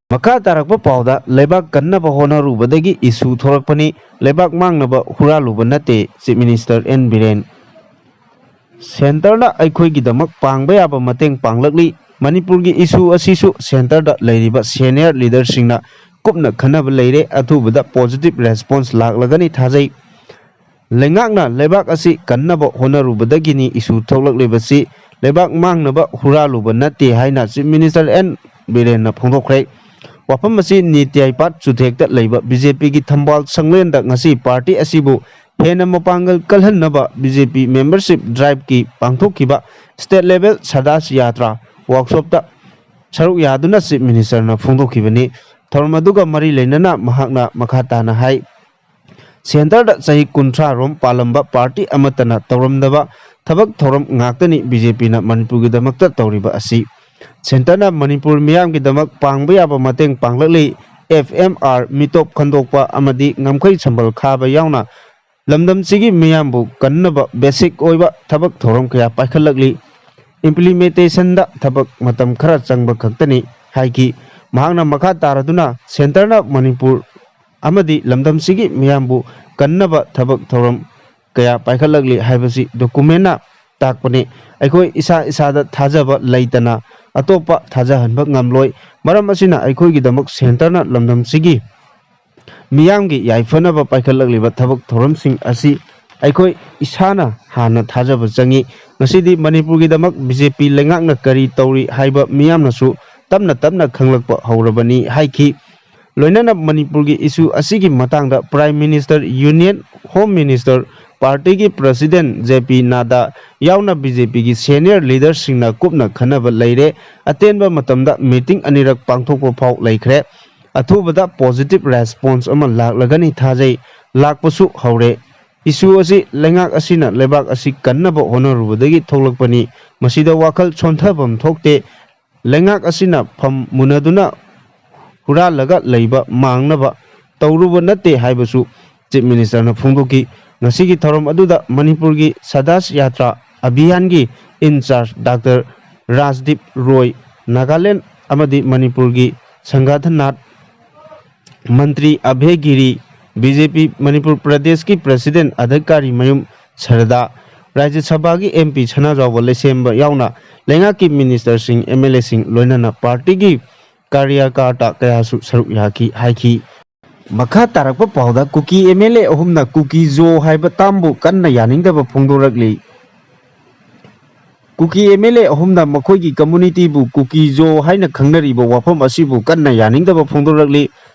ꯃꯈꯥ ꯇꯥꯔꯛꯄ ꯄꯥꯎꯗ, ꯂꯩꯕꯥꯛ ꯀꯟꯅꯕ ꯍꯣꯠꯅꯔꯨꯕꯗꯒꯤ issue ꯊꯣꯛꯂꯛꯄꯅꯤ, ꯂꯩꯕꯥꯛ ꯃꯥꯡꯅꯕ ꯍꯨꯔꯥꯜꯂꯨꯕ ꯅꯠꯇꯦ, Chief Minister N ꯕꯤꯔꯦꯟ꯫ Centreꯅ ꯑꯩꯈꯣꯏꯒꯤꯗꯃꯛ ꯄꯥꯡꯕ ꯌꯥꯕ ꯃꯇꯦꯡ ꯄꯥꯡꯂꯛꯂꯤ꯫ ꯃꯅꯤꯄꯨꯔꯒꯤ issue ꯑꯁꯤꯁꯨ centreꯗ ꯂꯩꯔꯤꯕ senior leaderꯁꯤꯡꯅ ꯀꯨꯞꯅ ꯈꯟꯅꯕ ꯂꯩꯔꯦ꯫ ꯑꯊꯨꯕꯗ positive response ꯂꯥꯛꯂꯒꯅꯤ ꯊꯥꯖꯩ꯫ ꯂꯩꯉꯥꯛꯅ ꯂꯩꯕꯥꯛ ꯑꯁꯤ ꯀꯟꯅꯕ ꯍꯣꯠꯅꯔꯨꯕꯗꯒꯤꯅꯤ issue ꯊꯣꯛꯂꯛꯂꯤꯕꯁꯤ꯫ ꯂꯩꯕꯥꯛ ꯃꯥꯡꯅꯕ ꯍꯨꯔꯥꯜꯂꯨꯕ ꯅꯠꯇꯦ ꯍꯥꯏꯅ Chief Minister N ꯕꯤꯔꯦꯟꯅ ꯐꯣꯡꯗꯣꯛꯈ꯭ꯔꯦ꯫ ꯋꯥꯐꯝ ꯑꯁꯤ ꯅꯤꯇꯤ ꯑꯥꯏꯄꯥꯠ ꯆꯨꯊꯦꯛꯇ ꯂꯩꯕ BJPꯒꯤ ꯊꯝꯕꯥꯜ ꯁꯪꯂꯦꯟꯗ ꯉꯁꯤ party ꯑꯁꯤꯕꯨ ꯍꯦꯟꯅ ꯃꯄꯥꯡꯒꯜ ꯀꯜꯍꯟꯅꯕ BJP membership driveꯀꯤ ꯄꯥꯡꯊꯣꯛꯈꯤꯕ state level Sadhas Yatra workshopꯇ ꯁꯔꯨꯛ ꯌꯥꯗꯨꯅ Chief Ministerꯅ ꯐꯣꯡꯗꯣꯛꯈꯤꯕꯅꯤ꯫ ꯊꯧꯔꯝ ꯑꯗꯨꯒ ꯃꯔꯤ ꯂꯩꯅꯅ ꯃꯍꯥꯛꯅ ꯃꯈꯥ ꯇꯥꯅ ꯍꯥꯏ, ꯁꯦꯟꯇꯔꯗ ꯆꯍꯤ ꯀꯨꯟꯊ꯭ꯔꯥ ꯔꯣꯝ ꯄꯥꯜꯂꯝꯕ ꯄꯥꯔꯇꯤ ꯑꯃꯠꯇꯅ ꯇꯧꯔꯝꯗꯕ ꯊꯕꯛ ꯊꯧꯔꯝ ꯉꯥꯛꯇꯅꯤ ꯕꯤ ꯖꯦ ꯄꯤꯅ ꯃꯅꯤꯄꯨꯔꯒꯤꯗꯃꯛꯇ ꯇꯧꯔꯤꯕ ꯑꯁꯤ꯫ ꯁꯦꯟꯇꯔꯅ ꯃꯅꯤꯄꯨꯔ ꯃꯤꯌꯥꯝꯒꯤꯗꯃꯛ ꯄꯥꯡꯕ ꯌꯥꯕ ꯃꯇꯦꯡ ꯄꯥꯡꯂꯛꯂꯤ꯫ ꯑꯦꯐ ꯑꯦꯝ ꯑꯥꯔ, ꯃꯤꯇꯣꯞ ꯈꯟꯗꯣꯛꯄ ꯑꯃꯗꯤ ꯉꯝꯈꯩ ꯁꯝꯕꯜ ꯈꯥꯕ ꯌꯥꯎꯅ ꯂꯝꯗꯝꯁꯤꯒꯤ ꯃꯤꯌꯥꯝꯕꯨ ꯀꯟꯅꯕ ꯕꯦꯁꯤꯛ ꯑꯣꯏꯕ ꯊꯕꯛ ꯊꯧꯔꯝ ꯀꯌꯥ ꯄꯥꯏꯈꯠꯂꯛꯂꯤ꯫ ꯏꯝꯄ꯭ꯂꯤꯃꯦꯟꯇꯦꯁꯟꯗ ꯊꯕꯛ ꯃꯇꯝ ꯈꯔ ꯆꯪꯕ ꯈꯛꯇꯅꯤ ꯍꯥꯏꯈꯤ꯫ ꯃꯍꯥꯛꯅ ꯃꯈꯥ ꯇꯥꯔꯗꯨꯅ ꯁꯦꯟꯇꯔꯅ ꯃꯅꯤꯄꯨꯔ ꯑꯃꯗꯤ ꯂꯝꯗꯝꯁꯤꯒꯤ ꯃꯤꯌꯥꯝꯕꯨ ꯀꯟꯅꯕ ꯊꯕꯛ ꯊꯧꯔꯝ ꯀꯌꯥ ꯄꯥꯏꯈꯠꯂꯛꯂꯤ ꯍꯥꯏꯕꯁꯤ ꯗꯣꯀꯨꯃꯦꯟꯅ ꯇꯥꯛꯄꯅꯤ꯫ ꯑꯩꯈꯣꯏ ꯏꯁꯥ ꯏꯁꯥꯗ ꯊꯥꯖꯕ ꯂꯩꯇꯅ ꯑꯇꯣꯞꯄ ꯊꯥꯖꯍꯟꯕ ꯉꯝꯂꯣꯏ꯫ ꯃꯔꯝ ꯑꯁꯤꯅ ꯑꯩꯈꯣꯏꯒꯤꯗꯃꯛ ꯁꯦꯟꯇꯔꯅ ꯂꯝꯗꯝꯁꯤꯒꯤ ꯃꯤꯌꯥꯝꯒꯤ ꯌꯥꯏꯐꯅꯕ ꯄꯥꯏꯈꯠꯂꯛꯂꯤꯕ ꯊꯕꯛ ꯊꯧꯔꯝꯁꯤꯡ ꯑꯁꯤ ꯑꯩꯈꯣꯏ ꯏꯁꯥꯅ ꯍꯥꯟꯅ ꯊꯥꯖꯕ ꯆꯪꯏ꯫ ꯉꯁꯤꯗꯤ ꯃꯅꯤꯄꯨꯔꯒꯤꯗꯃꯛ ꯕꯤ ꯖꯦ ꯄꯤ ꯂꯩꯉꯥꯛꯅ ꯀꯔꯤ ꯇꯧꯔꯤ ꯍꯥꯏꯕ ꯃꯤꯌꯥꯝꯅꯁꯨ ꯇꯞꯅ ꯇꯞꯅ ꯈꯪꯂꯛꯄ ꯍꯧꯔꯕꯅꯤ ꯍꯥꯏꯈꯤ꯫ ꯂꯣꯏꯅꯅ ꯃꯅꯤꯄꯨꯔꯒꯤ ꯏꯁꯨ ꯑꯁꯤꯒꯤ ꯃꯇꯥꯡꯗ Prime Minister, Union Home Minister, ꯄꯥꯔꯇꯤꯒꯤ ꯄ꯭ꯔꯁꯤꯗꯦꯟ ꯖꯦ ꯄꯤ ꯅꯥꯗꯥ ꯌꯥꯎꯅ ꯕꯤ ꯖꯦ ꯄꯤꯒꯤ ꯁꯦꯅꯤꯌꯔ ꯂꯤꯗꯔꯁꯤꯡꯅ ꯀꯨꯞꯅ ꯈꯟꯅꯕ ꯂꯩꯔꯦ꯫ ꯑꯇꯦꯟꯕ ꯃꯇꯝꯗ ꯃꯤꯇꯤꯡ ꯑꯅꯤꯔꯛ ꯄꯥꯡꯊꯣꯛꯄ ꯐꯥꯎ ꯂꯩꯈ꯭ꯔꯦ꯫ ꯑꯊꯨꯕꯗ ꯄꯣꯖꯤꯇꯤꯚ ꯔꯦꯁꯄꯣꯟꯁ ꯑꯃ ꯂꯥꯛꯂꯒꯅꯤ ꯊꯥꯖꯩ꯫ ꯂꯥꯛꯄꯁꯨ ꯍꯧꯔꯦ꯫ ꯏꯁꯨ ꯑꯁꯤ ꯂꯩꯉꯥꯛ ꯑꯁꯤꯅ ꯂꯩꯕꯥꯛ ꯑꯁꯤ ꯀꯟꯅꯕ ꯍꯣꯠꯅꯔꯨꯕꯗꯒꯤ ꯊꯣꯛꯂꯛꯄꯅꯤ꯫ ꯃꯁꯤꯗ ꯋꯥꯈꯜ ꯁꯣꯟꯊꯐꯝ ꯊꯣꯛꯇꯦ꯫ ꯂꯩꯉꯥꯛ ꯑꯁꯤꯅ ꯐꯝ ꯃꯨꯟꯅꯗꯨꯅ ꯍꯨꯔꯥꯜꯂꯒ ꯂꯩꯕ ꯃꯥꯡꯅꯕ ꯇꯧꯔꯨꯕ ꯅꯠꯇꯦ ꯍꯥꯏꯕꯁꯨ ꯆꯤꯐ ꯃꯤꯅꯤꯁꯇꯔꯅ ꯐꯣꯡꯗꯣꯛꯈꯤ꯫ ꯉꯁꯤꯒꯤ ꯊꯧꯔꯝ ꯑꯗꯨꯗ ꯃꯅꯤꯄꯨꯔꯒꯤ ꯁꯗꯥꯁ ꯌꯥꯇ꯭ꯔꯥ ꯑꯚꯤꯌꯥꯟꯒꯤ ꯏꯟꯆꯥꯔꯖ ꯗꯥꯛꯇꯔ ꯔꯥꯖꯗꯤꯞ ꯔꯣꯏ, ꯅꯥꯒꯥꯂꯦꯟ ꯑꯃꯗꯤ ꯃꯅꯤꯄꯨꯔꯒꯤ ꯁꯪꯒꯥꯊꯅꯥꯊ ꯃꯟꯇ꯭ꯔꯤ ꯑꯚꯦ ꯒꯤꯔꯤ, ꯕꯤ ꯖꯦ ꯄꯤ ꯃꯅꯤꯄꯨꯔ ꯄ꯭ꯔꯗꯦꯁꯀꯤ ꯄ꯭ꯔꯁꯤꯗꯦꯟ ꯑꯙꯀꯥꯔꯤ ꯃꯌꯨꯝ ꯁꯔꯗꯥ, ꯔꯥꯖ꯭ꯌ ꯁꯚꯥꯒꯤ ꯑꯦꯝ ꯄꯤ ꯁꯅꯥꯖꯥꯎꯕ ꯂꯩꯁꯦꯝꯕ ꯌꯥꯎꯅ ꯂꯩꯉꯥꯛꯀꯤ ꯃꯤꯅꯤꯁꯇꯔꯁꯤꯡ, ꯑꯦꯝ ꯑꯦꯜ ꯑꯦꯁꯤꯡ, ꯂꯣꯏꯅꯅ ꯄꯥꯔꯇꯤꯒꯤ ꯀꯥꯔꯌꯀꯥꯔꯇꯥ ꯀꯌꯥꯁꯨ ꯁꯔꯨꯛ ꯌꯥꯈꯤ ꯍꯥꯏꯈꯤ꯫ ꯃꯈꯥ ꯇꯥꯔꯛꯄ ꯄꯥꯎꯗ ꯀꯨꯀꯤ ꯑꯦꯝ ꯑꯦꯜ ꯑꯦ ꯑꯍꯨꯝꯅ ꯀꯨꯀꯤ ꯖꯣ ꯍꯥꯏꯕ ꯇꯥꯝꯕꯨ ꯀꯟꯅ ꯌꯥꯅꯤꯡꯗꯕ ꯐꯣꯡꯗꯣꯔꯛꯂꯤ꯫ ꯀꯨꯀꯤ ꯑꯦꯝ ꯑꯦꯜ ꯑꯦ ꯑꯍꯨꯝꯅ ꯃꯈꯣꯏꯒꯤ ꯀꯝꯃꯨꯅꯤꯇꯤꯕꯨ ꯀꯨꯀꯤ ꯖꯣ ꯍꯥꯏꯅ ꯈꯪꯅꯔꯤꯕ ꯋꯥꯐꯝ ꯑꯁꯤꯕꯨ ꯀꯟꯅ ꯌꯥꯅꯤꯡꯗꯕ ꯐꯣꯡꯗꯣꯔꯛꯂꯤ꯫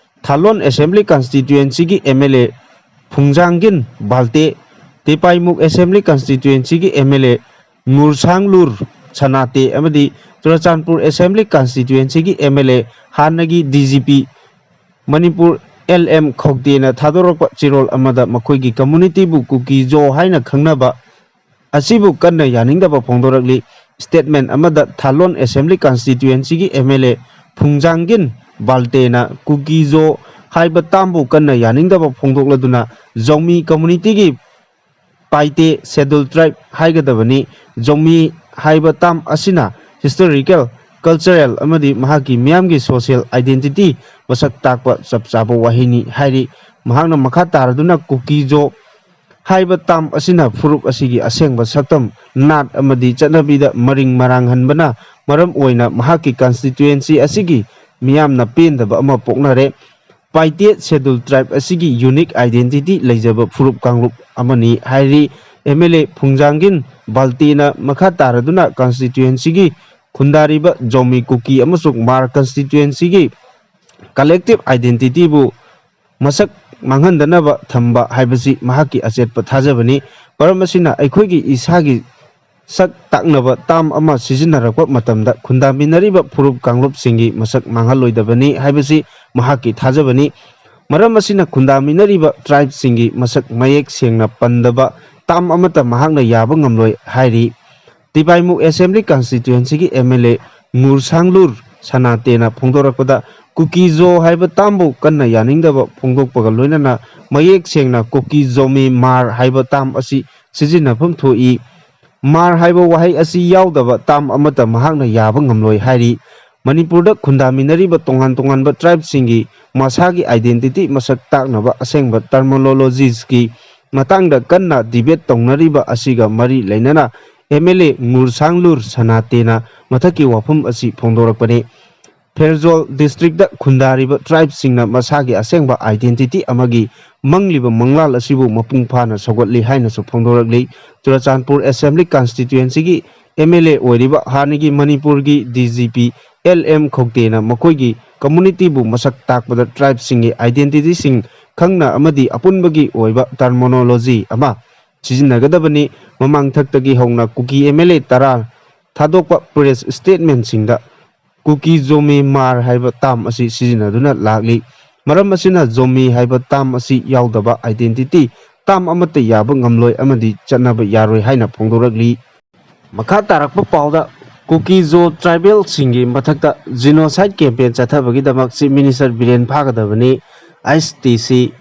ꯊꯥꯂꯣꯟ ꯑꯦꯁꯦꯝꯕ꯭ꯂꯤ ꯀꯟꯁꯇꯤꯇ꯭ꯌꯨꯑꯦꯟꯁꯤꯒꯤ M L A Phungzangin Valte, Tipaimukh assembly ꯀꯟꯁꯇꯤꯇ꯭ꯌꯨꯑꯦꯟꯁꯤꯒꯤ M L A Ngursanglur Sanate ꯑꯃꯗꯤ ꯆꯨꯔꯆꯥꯟꯄꯨꯔ ꯑꯦꯁꯦꯝꯕ꯭ꯂꯤ ꯀꯟꯁꯇꯤꯇ꯭ꯌꯨꯑꯦꯟꯁꯤꯒꯤ ꯑꯦꯝ ꯑꯦꯜ ꯑꯦ ꯍꯥꯟꯅꯒꯤ D G P Manipur L M ꯈꯧꯇꯦꯅ ꯊꯥꯗꯣꯔꯛꯄ ꯆꯦꯔꯣꯜ ꯑꯃꯗ ꯃꯈꯣꯏꯒꯤ communityꯕꯨ ꯀꯨꯀꯤꯖꯣ ꯍꯥꯏꯅ ꯈꯪꯅꯕ ꯑꯁꯤꯕꯨ ꯀꯟꯅ ꯌꯥꯅꯤꯡꯗꯕ ꯐꯣꯡꯗꯣꯔꯛꯂꯤ꯫ Statement ꯑꯃꯗ ꯊꯥꯂꯣꯟ Assembly Constituencyꯒꯤ M L A ꯐꯨꯡꯖꯥꯡꯒꯤꯟ ꯕꯥꯜꯇꯦꯅ ꯀꯨꯀꯤꯖꯣ ꯍꯥꯏꯕ termꯕꯨ ꯀꯟꯅ ꯌꯥꯅꯤꯡꯗꯕ ꯐꯣꯡꯗꯣꯛꯂꯗꯨꯅ ꯖꯧꯃꯤ communityꯒꯤ ꯄꯥꯏꯇꯦ Scheduled Tribe ꯍꯥꯏꯒꯗꯕꯅꯤ꯫ ꯖꯧꯃꯤ ꯍꯥꯏꯕ term ꯑꯁꯤꯅ historical, cultural ꯑꯃꯗꯤ ꯃꯍꯥꯛꯀꯤ ꯃꯤꯌꯥꯝꯒꯤ social identity ꯃꯁꯛ ꯇꯥꯛꯄ ꯆꯞ ꯆꯥꯕ ꯋꯥꯍꯩꯅꯤ ꯍꯥꯏꯔꯤ꯫ ꯃꯍꯥꯛꯅ ꯃꯈꯥ ꯇꯥꯔꯗꯨꯅ ꯀꯨꯀꯤꯖꯣ ꯍꯥꯏꯕ term ꯑꯁꯤꯅ ꯐꯨꯔꯨꯞ ꯑꯁꯤꯒꯤ ꯑꯁꯦꯡꯕ ꯁꯛꯇꯝ, ꯅꯥꯠ ꯑꯃꯗꯤ ꯆꯠꯅꯕꯤꯗ ꯃꯔꯤꯡ ꯃꯔꯥꯡꯍꯟꯕꯅ ꯃꯔꯝ ꯑꯣꯏꯅ ꯃꯍꯥꯛꯀꯤ constituency ꯑꯁꯤꯒꯤ ꯃꯤꯌꯥꯝꯅ ꯄꯦꯟꯗꯕ ꯑꯃ ꯄꯣꯛꯅꯔꯦ꯫ ꯄꯥꯏꯇꯦ Scheduled Tribe ꯑꯁꯤꯒꯤ unique identity ꯂꯩꯖꯕ ꯐꯨꯔꯨꯞ ꯀꯥꯡꯂꯨꯞ ꯑꯃꯅꯤ ꯍꯥꯏꯔꯤ꯫ M L A ꯐꯨꯡꯖꯥꯡꯒꯤꯟ ꯕꯥꯜꯇꯤꯅ ꯃꯈꯥ ꯇꯥꯔꯗꯨꯅ constituencyꯒꯤ ꯈꯨꯟꯗꯥꯔꯤꯕ ꯖꯧꯃꯤ, ꯀꯨꯀꯤ ꯑꯃꯁꯨꯡ ꯃꯥꯔ constituencyꯒꯤ collective identityꯕꯨ ꯃꯁꯛ ꯃꯥꯡꯍꯟꯗꯅꯕ ꯊꯝꯕ ꯍꯥꯏꯕꯁꯤ ꯃꯍꯥꯛꯀꯤ ꯑꯆꯦꯠꯄ ꯊꯥꯖꯕꯅꯤ꯫ ꯃꯔꯝ ꯑꯁꯤꯅ ꯑꯩꯈꯣꯏꯒꯤ ꯏꯁꯥꯒꯤ ꯁꯛ ꯇꯥꯛꯅꯕ term ꯑꯃ ꯁꯤꯖꯤꯟꯅꯔꯛꯄ ꯃꯇꯝꯗ ꯈꯨꯟꯗꯥꯃꯤꯟꯅꯔꯤꯕ ꯐꯨꯔꯨꯞ ꯀꯥꯡꯂꯨꯞꯁꯤꯡꯒꯤ ꯃꯁꯛ ꯃꯥꯡꯍꯜꯂꯣꯏꯗꯕꯅꯤ ꯍꯥꯏꯕꯁꯤ ꯃꯍꯥꯛꯀꯤ ꯊꯥꯖꯕꯅꯤ꯫ ꯃꯔꯝ ꯑꯁꯤꯅ ꯈꯨꯟꯗꯥꯃꯤꯟꯅꯔꯤꯕ tribeꯁꯤꯡꯒꯤ ꯃꯁꯛ ꯃꯌꯦꯛ ꯁꯦꯡꯅ ꯄꯟꯗꯕ term ꯑꯃꯠꯇ ꯃꯍꯥꯛꯅ ꯌꯥꯕ ꯉꯝꯂꯣꯏ ꯍꯥꯏꯔꯤ꯫ ꯇꯤꯄꯥꯏꯃꯨ Assembly Constituencyꯒꯤ M L A ꯉꯨꯔꯁꯥꯡꯂꯨꯔ ꯁꯅꯥꯇꯦꯅ ꯐꯣꯡꯗꯣꯔꯛꯄꯗ, ꯀꯨꯀꯤꯖꯣ ꯍꯥꯏꯕ termꯕꯨ ꯀꯟꯅ ꯌꯥꯅꯤꯡꯗꯕ ꯐꯣꯡꯗꯣꯛꯄꯒ ꯂꯣꯏꯅꯅ ꯃꯌꯦꯛ ꯁꯦꯡꯅ ꯀꯨꯀꯤ ꯖꯣꯃꯤ ꯃꯥꯔ ꯍꯥꯏꯕ term ꯑꯁꯤ ꯁꯤꯖꯤꯟꯅꯐꯝ ꯊꯣꯛꯏ꯫ ꯃꯥꯔ ꯍꯥꯏꯕ ꯋꯥꯍꯩ ꯑꯁꯤ ꯌꯥꯎꯗꯕ term ꯑꯃꯠꯇ ꯃꯍꯥꯛꯅ ꯌꯥꯕ ꯉꯝꯂꯣꯏ ꯍꯥꯏꯔꯤ꯫ ꯃꯅꯤꯄꯨꯔꯗ ꯈꯨꯟꯗꯥꯃꯤꯟꯅꯔꯤꯕ ꯇꯣꯉꯥꯟ ꯇꯣꯉꯥꯟꯕ tribeꯁꯤꯡꯒꯤ ꯃꯁꯥꯒꯤ identity ꯃꯁꯛ ꯇꯥꯛꯅꯕ ꯑꯁꯦꯡꯕ terminologiesꯀꯤ ꯃꯇꯥꯡꯗ ꯀꯟꯅ debate ꯇꯧꯅꯔꯤꯕ ꯑꯁꯤꯒ ꯃꯔꯤ ꯂꯩꯅꯅ M L A ꯉꯨꯔꯁꯥꯡꯂꯨꯔ ꯁꯅꯥꯇꯦꯅ ꯃꯊꯛꯀꯤ ꯋꯥꯐꯝ ꯑꯁꯤ ꯐꯣꯡꯗꯣꯔꯛꯄꯅꯤ꯫ ꯐꯦꯔꯖꯣꯜ districtꯇ ꯈꯨꯟꯗꯥꯔꯤꯕ tribeꯁꯤꯡꯅ ꯃꯁꯥꯒꯤ ꯑꯁꯦꯡꯕ identity ꯑꯃꯒꯤ ꯃꯪꯂꯤꯕ ꯃꯪꯂꯥꯜ ꯑꯁꯤꯕꯨ ꯃꯄꯨꯡ ꯐꯥꯅ ꯁꯧꯒꯠꯂꯤ ꯍꯥꯏꯅꯁꯨ ꯐꯣꯡꯗꯣꯔꯛꯂꯤ꯫ Churachandpur Assembly Constituencyꯒꯤ M L A ꯑꯣꯏꯔꯤꯕ ꯍꯥꯟꯅꯒꯤ ꯃꯅꯤꯄꯨꯔꯒꯤ D G P L M ꯈꯧꯇꯦꯅ ꯃꯈꯣꯏꯒꯤ communityꯕꯨ ꯃꯁꯛ ꯇꯥꯛꯄꯗ tribeꯁꯤꯡꯒꯤ identityꯁꯤꯡ ꯈꯪꯅ ꯑꯃꯗꯤ ꯑꯄꯨꯟꯕꯒꯤ ꯑꯣꯏꯕ terminology ꯑꯃ ꯁꯤꯖꯤꯟꯅꯒꯗꯕꯅꯤ꯫ ꯃꯃꯥꯡꯊꯛꯇꯒꯤ ꯍꯧꯅ ꯀꯨꯀꯤ M L A ꯇꯔꯥ ꯊꯥꯗꯣꯛꯄ press statementꯁꯤꯡꯗ ꯀꯨꯀꯤ ꯖꯣꯃꯤ ꯃꯥꯔ ꯍꯥꯏꯕ term ꯑꯁꯤ ꯁꯤꯖꯤꯟꯅꯗꯨꯅ ꯂꯥꯛꯂꯤ꯫ ꯃꯔꯝ ꯑꯁꯤꯅ ꯖꯣꯃꯤ ꯍꯥꯏꯕ ꯇꯥꯝ ꯑꯁꯤ ꯌꯥꯎꯗꯕ identity ꯇꯥꯝ ꯑꯃꯠꯇ ꯌꯥꯕ ꯉꯝꯂꯣꯏ ꯑꯃꯗꯤ ꯆꯠꯅꯕ ꯌꯥꯔꯣꯏ ꯍꯥꯏꯅ ꯐꯣꯡꯗꯣꯔꯛꯂꯤ꯫ ꯃꯈꯥ ꯇꯥꯔꯛꯄ ꯄꯥꯎꯗ, ꯀꯨꯀꯤ-ꯖꯣ ꯇ꯭ꯔꯥꯏꯕꯦꯜꯁꯤꯡꯒꯤ ꯃꯊꯛꯇ genocide campaign ꯆꯠꯊꯕꯒꯤꯗꯃꯛ Chief Minister ꯕꯤꯔꯦꯟ ꯐꯥꯒꯗꯕꯅꯤ, ꯑꯩꯆ ꯇꯤ ꯁꯤ꯫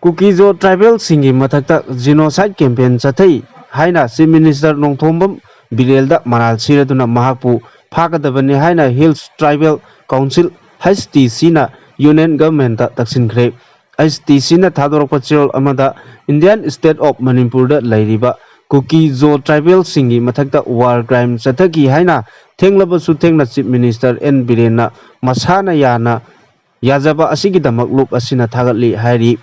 ꯀꯨꯀꯤ-ꯖꯣ ꯇ꯭ꯔꯥꯏꯕꯦꯜꯁꯤꯡꯒꯤ ꯃꯊꯛꯇ genocide campaign ꯆꯠꯊꯩ ꯍꯥꯏꯅ Chief Minister ꯅꯣꯡꯊꯣꯝꯕꯝ ꯕꯤꯔꯦꯟꯗ ꯃꯔꯥꯜ ꯁꯤꯔꯗꯨꯅ ꯃꯍꯥꯛꯄꯨ ꯐꯥꯒꯗꯕꯅꯤ ꯍꯥꯏꯅ Hills Tribal Council, H T ꯁꯤꯅ Union Governmentꯇ ꯇꯛꯁꯤꯟꯈ꯭ꯔꯦ꯫ ꯑꯩꯆ ꯇꯤ ꯁꯤꯅ ꯊꯥꯗꯣꯔꯛꯄ ꯆꯦꯔꯣꯜ ꯑꯃꯗ Indian State of ꯃꯅꯤꯄꯨꯔꯗ ꯂꯩꯔꯤꯕ ꯀꯨꯀꯤ-ꯖꯣ ꯇ꯭ꯔꯥꯏꯕꯦꯜꯁꯤꯡꯒꯤ ꯃꯊꯛꯇ war crime ꯆꯠꯊꯈꯤ ꯍꯥꯏꯅ ꯊꯦꯡꯂꯕꯁꯨ ꯊꯦꯡꯅ Chief Minister ꯑꯦꯟ ꯕꯤꯔꯦꯟꯅ ꯃꯁꯥꯅ ꯌꯥꯅ ꯌꯥꯖꯕ ꯑꯁꯤꯒꯤꯗꯃꯛ ꯂꯨꯞ ꯑꯁꯤꯅ ꯊꯥꯒꯠꯂꯤ ꯍꯥꯏꯔꯤ꯫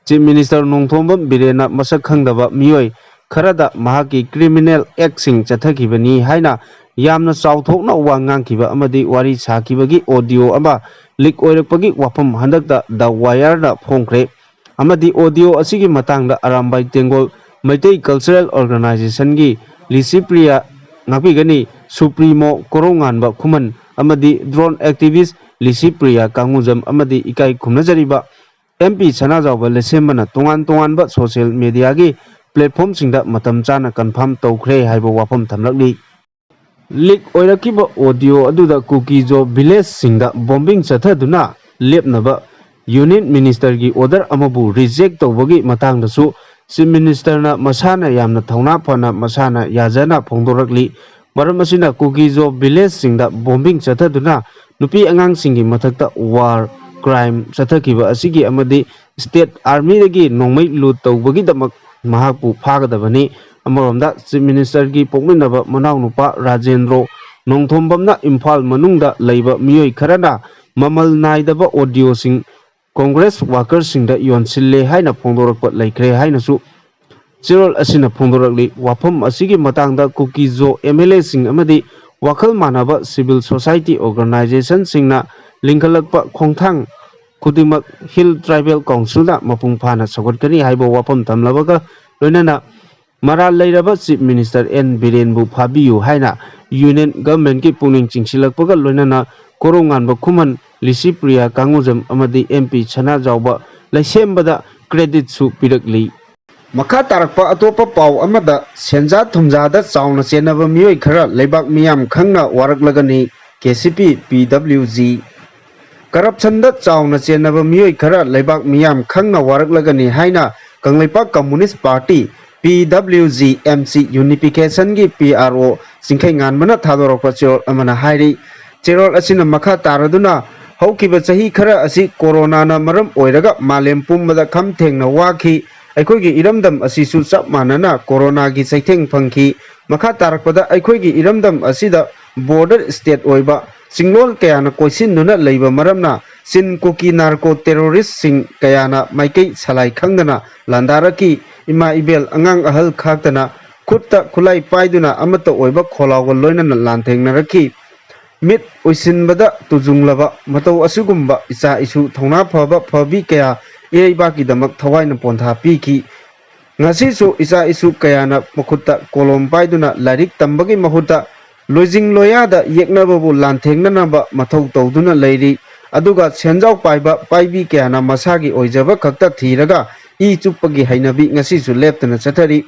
Chief Minister ꯅꯣꯡꯊꯣꯝꯕꯝ ꯕꯤꯔꯦꯟꯅ ꯃꯁꯛ ꯈꯪꯗꯕ ꯃꯤꯑꯣꯏ ꯈꯔꯗ ꯃꯍꯥꯛꯀꯤ criminal actꯁꯤꯡ ꯆꯠꯊꯈꯤꯕꯅꯤ ꯍꯥꯏꯅ ꯌꯥꯝꯅ ꯆꯥꯎꯊꯣꯛꯅ ꯋꯥ ꯉꯥꯡꯈꯤꯕ ꯑꯃꯗꯤ ꯋꯥꯔꯤ ꯁꯥꯈꯤꯕꯒꯤ audio ꯑꯃ leak ꯑꯣꯏꯔꯛꯄꯒꯤ ꯋꯥꯐꯝ ꯍꯟꯗꯛꯇ The Wireꯗ ꯐꯣꯡꯈ꯭ꯔꯦ꯫ ꯑꯃꯗꯤ audio ꯑꯁꯤꯒꯤ ꯃꯇꯥꯡꯗ ꯑꯔꯥꯝꯕꯥꯏ ꯇꯦꯡꯒꯣꯜ ꯃꯩꯇꯩ Cultural Organizationꯒꯤ ꯂꯤꯁꯤꯄ꯭ꯔꯤꯌꯥ ꯉꯥꯛꯄꯤꯒꯅꯤ, Supremo ꯀꯣꯔꯧꯉꯥꯟꯕ ꯈꯨꯃꯟ ꯑꯃꯗꯤ drone activist ꯂꯤꯁꯤꯄ꯭ꯔꯤꯌꯥ ꯀꯥꯡꯉꯨꯖꯝ ꯑꯃꯗꯤ ꯏꯀꯥꯏ ꯈꯨꯝꯅꯖꯔꯤꯕ ꯑꯦꯝ ꯄꯤ ꯁꯅꯥꯖꯥꯎꯕ ꯂꯩꯁꯦꯝꯕꯅ ꯇꯣꯉꯥꯟ ꯇꯣꯉꯥꯟꯕ social mediaꯒꯤ platformꯁꯤꯡꯗ ꯃꯇꯝ ꯆꯥꯅ confirm ꯇꯧꯈ꯭ꯔꯦ ꯍꯥꯏꯕ ꯋꯥꯐꯝ ꯊꯝꯂꯛꯂꯤ꯫ Leak ꯑꯣꯏꯔꯛꯈꯤꯕ audio ꯑꯗꯨꯗ ꯀꯨꯀꯤ-ꯖꯣ villageꯁꯤꯡꯗ bombing ꯆꯠꯊꯗꯨꯅ ꯂꯦꯞꯅꯕ Union Ministerꯒꯤ order ꯑꯃꯕꯨ reject ꯇꯧꯕꯒꯤ ꯃꯇꯥꯡꯗꯁꯨ Chief Ministerꯅ ꯃꯁꯥꯅ ꯌꯥꯝꯅ ꯊꯧꯅꯥ ꯐꯅ ꯃꯁꯥꯅ ꯌꯥꯖꯅ ꯐꯣꯡꯗꯣꯔꯛꯂꯤ꯫ ꯃꯔꯝ ꯑꯁꯤꯅ ꯀꯨꯀꯤ-ꯖꯣ villageꯁꯤꯡꯗ bombing ꯆꯠꯊꯗꯨꯅ ꯅꯨꯄꯤ ꯑꯉꯥꯡꯁꯤꯡꯒꯤ ꯃꯊꯛꯇ war crime ꯆꯠꯊꯈꯤꯕ ꯑꯁꯤꯒꯤ ꯑꯃꯗꯤ state armyꯗꯒꯤ ꯅꯣꯡꯃꯩ loot ꯇꯧꯕꯒꯤꯗꯃꯛ ꯃꯍꯥꯛꯄꯨ ꯐꯥꯒꯗꯕꯅꯤ꯫ ꯑꯃꯔꯣꯝꯗ Chief Ministerꯒꯤ ꯄꯣꯛꯃꯤꯟꯅꯕ ꯃꯅꯥꯎꯅꯨꯄꯥ ꯔꯥꯖꯦꯟꯗ꯭ꯔꯣ ꯅꯣꯡꯊꯣꯝꯕꯝꯅ ꯏꯝꯐꯥꯜ ꯃꯅꯨꯡꯗ ꯂꯩꯕ ꯃꯤꯑꯣꯏ ꯈꯔꯅ ꯃꯃꯜ ꯅꯥꯏꯗꯕ audioꯁꯤꯡ Congress workerꯁꯤꯡꯗ ꯌꯣꯟꯁꯤꯜꯂꯦ ꯍꯥꯏꯅ ꯐꯣꯡꯗꯣꯔꯛꯄ ꯂꯩꯈ꯭ꯔꯦ ꯍꯥꯏꯅꯁꯨ ꯆꯦꯔꯣꯜ ꯑꯁꯤꯅ ꯐꯣꯡꯗꯣꯔꯛꯂꯤ꯫ ꯋꯥꯐꯝ ꯑꯁꯤꯒꯤ ꯃꯇꯥꯡꯗ ꯀꯨꯀꯤ-ꯖꯣ ꯑꯦꯝ ꯑꯦꯜ ꯑꯦꯁꯤꯡ ꯑꯃꯗꯤ ꯋꯥꯈꯜ ꯃꯥꯟꯅꯕ civil society organizationꯁꯤꯡꯅ ꯂꯤꯡꯈꯠꯂꯛꯄ ꯈꯣꯡꯊꯥꯡ ꯈꯨꯗꯤꯡꯃꯛ Hill Tribal Councilꯅ ꯃꯄꯨꯡ ꯐꯥꯅ ꯁꯧꯒꯠꯀꯅꯤ ꯍꯥꯏꯕ ꯋꯥꯐꯝ ꯊꯝꯂꯕꯒ ꯂꯣꯏꯅꯅ ꯃꯔꯥꯜ ꯂꯩꯔꯕ Chief Minister ꯑꯦꯟ ꯕꯤꯔꯦꯟꯕꯨ ꯐꯥꯕꯤꯌꯨ ꯍꯥꯏꯅ Union Governmentꯀꯤ ꯄꯨꯛꯅꯤꯡ ꯆꯤꯡꯁꯤꯜꯂꯛꯄꯒ ꯂꯣꯏꯅꯅ ꯀꯣꯔꯧꯉꯥꯟꯕ ꯈꯨꯃꯟ ꯂꯤꯁꯤꯄ꯭ꯔꯤꯌꯥ ꯀꯥꯡꯉꯨꯖꯝ ꯑꯃꯗꯤ ꯑꯦꯝ ꯄꯤ ꯁꯅꯥꯖꯥꯎꯕ ꯂꯩꯁꯦꯝꯕꯗ creditꯁꯨ ꯄꯤꯔꯛꯂꯤ꯫ ꯃꯈꯥ ꯇꯥꯔꯛꯄ ꯑꯇꯣꯞꯄ ꯄꯥꯎ ꯑꯃꯗ, ꯁꯦꯟꯖꯥ ꯊꯨꯝꯖꯥꯗ ꯆꯥꯎꯅ ꯆꯦꯟꯅꯕ ꯃꯤꯑꯣꯏ ꯈꯔ ꯂꯩꯕꯥꯛ ꯃꯤꯌꯥꯝ ꯈꯪꯅ ꯋꯥꯔꯛꯂꯒꯅꯤ, ꯀꯦ ꯁꯤ ꯄꯤ, ꯄꯤ ꯗꯕ꯭ꯂꯤꯎ ꯖꯤ꯫ ꯀꯔꯞꯁꯟꯗ ꯆꯥꯎꯅ ꯆꯦꯟꯅꯕ ꯃꯤꯑꯣꯏ ꯈꯔ ꯂꯩꯕꯥꯛ ꯃꯤꯌꯥꯝ ꯈꯪꯅ ꯋꯥꯔꯛꯂꯒꯅꯤ ꯍꯥꯏꯅ ꯀꯪꯂꯩꯄꯥꯛ ꯀꯝꯃꯨꯅꯤꯁ ꯄꯥꯔꯇꯤ, ꯄꯤ W G M C ꯌꯨꯅꯤꯐꯤꯀꯦꯁꯟꯒꯤ P R ꯑꯣ ꯆꯤꯡꯈꯩꯉꯥꯟꯕꯅ ꯊꯥꯗꯣꯔꯛꯄ ꯆꯦꯔꯣꯜ ꯑꯃꯅ ꯍꯥꯏꯔꯤ꯫ ꯆꯦꯔꯣꯜ ꯑꯁꯤꯅ ꯃꯈꯥ ꯇꯥꯔꯗꯨꯅ, ꯍꯧꯈꯤꯕ ꯆꯍꯤ ꯈꯔ ꯑꯁꯤ ꯀꯣꯔꯣꯅꯥꯅ ꯃꯔꯝ ꯑꯣꯏꯔꯒ ꯃꯥꯂꯦꯝ ꯄꯨꯝꯕꯗ ꯈꯝ ꯊꯦꯡꯅ ꯋꯥꯈꯤ꯫ ꯑꯩꯈꯣꯏꯒꯤ ꯏꯔꯝꯗꯝ ꯑꯁꯤꯁꯨ ꯆꯞ ꯃꯥꯟꯅꯅ ꯀꯣꯔꯣꯅꯥꯒꯤ ꯆꯩꯊꯦꯡ ꯐꯪꯈꯤ꯫ ꯃꯈꯥ ꯇꯥꯔꯛꯄꯗ, ꯑꯩꯈꯣꯏꯒꯤ ꯏꯔꯝꯗꯝ ꯑꯁꯤꯗ border state ꯑꯣꯏꯕ ꯆꯤꯡꯂꯣꯜ ꯀꯌꯥꯅ ꯀꯣꯏꯁꯤꯟꯗꯨꯅ ꯂꯩꯕ ꯃꯔꯝꯅ, ꯆꯤꯟ ꯀꯨꯀꯤ narco terroristꯁꯤꯡ ꯀꯌꯥꯅ ꯃꯥꯏꯀꯩ ꯁꯂꯥꯏ ꯈꯪꯗꯅ ꯂꯥꯟꯗꯥꯔꯛꯈꯤ꯫ ꯏꯃꯥ ꯏꯕꯦꯜ, ꯑꯉꯥꯡ ꯑꯍꯜ ꯈꯥꯛꯇꯅ ꯈꯨꯠꯇ ꯈꯨꯠꯂꯥꯏ ꯄꯥꯏꯗꯨꯅ ꯑꯃꯠꯇ ꯑꯣꯏꯕ ꯈꯣꯜꯂꯥꯎꯒ ꯂꯣꯏꯅꯅ ꯂꯥꯟꯊꯦꯡꯅꯔꯛꯈꯤ꯫ ꯃꯤꯠ ꯎꯏꯁꯤꯟꯕꯗ ꯇꯨꯖꯨꯡꯂꯕ ꯃꯇꯧ ꯑꯁꯤꯒꯨꯝꯕ ꯏꯆꯥ ꯏꯁꯨ ꯊꯧꯅꯥ ꯐꯕ ꯐꯕꯤ ꯀꯌꯥ ꯏꯔꯩꯕꯥꯛꯀꯤꯗꯃꯛ ꯊꯋꯥꯏꯅ ꯄꯣꯟꯊꯥ ꯄꯤꯈꯤ꯫ ꯉꯁꯤꯁꯨ ꯏꯆꯥ ꯏꯁꯨ ꯀꯌꯥꯅ ꯃꯈꯨꯠꯇ ꯀꯣꯂꯣꯝ ꯄꯥꯏꯗꯨꯅ ꯂꯥꯏꯔꯤꯛ ꯇꯝꯕꯒꯤ ꯃꯍꯨꯠꯇ ꯂꯣꯏꯖꯤꯡ ꯂꯣꯌꯥꯗ ꯌꯦꯛꯅꯕꯕꯨ ꯂꯥꯟꯊꯦꯡꯅꯅꯕ ꯃꯊꯧ ꯇꯧꯗꯨꯅ ꯂꯩꯔꯤ꯫ ꯑꯗꯨꯒ ꯁꯦꯟꯖꯥꯎ ꯄꯥꯏꯕ ꯄꯥꯏꯕꯤ ꯀꯌꯥꯅ ꯃꯁꯥꯒꯤ ꯑꯣꯏꯖꯕ ꯈꯛꯇ ꯊꯤꯔꯒ ꯏ ꯆꯨꯞꯄꯒꯤ ꯍꯩꯅꯕꯤ ꯉꯁꯤꯁꯨ ꯂꯦꯞꯇꯅ ꯆꯠꯊꯔꯤ꯫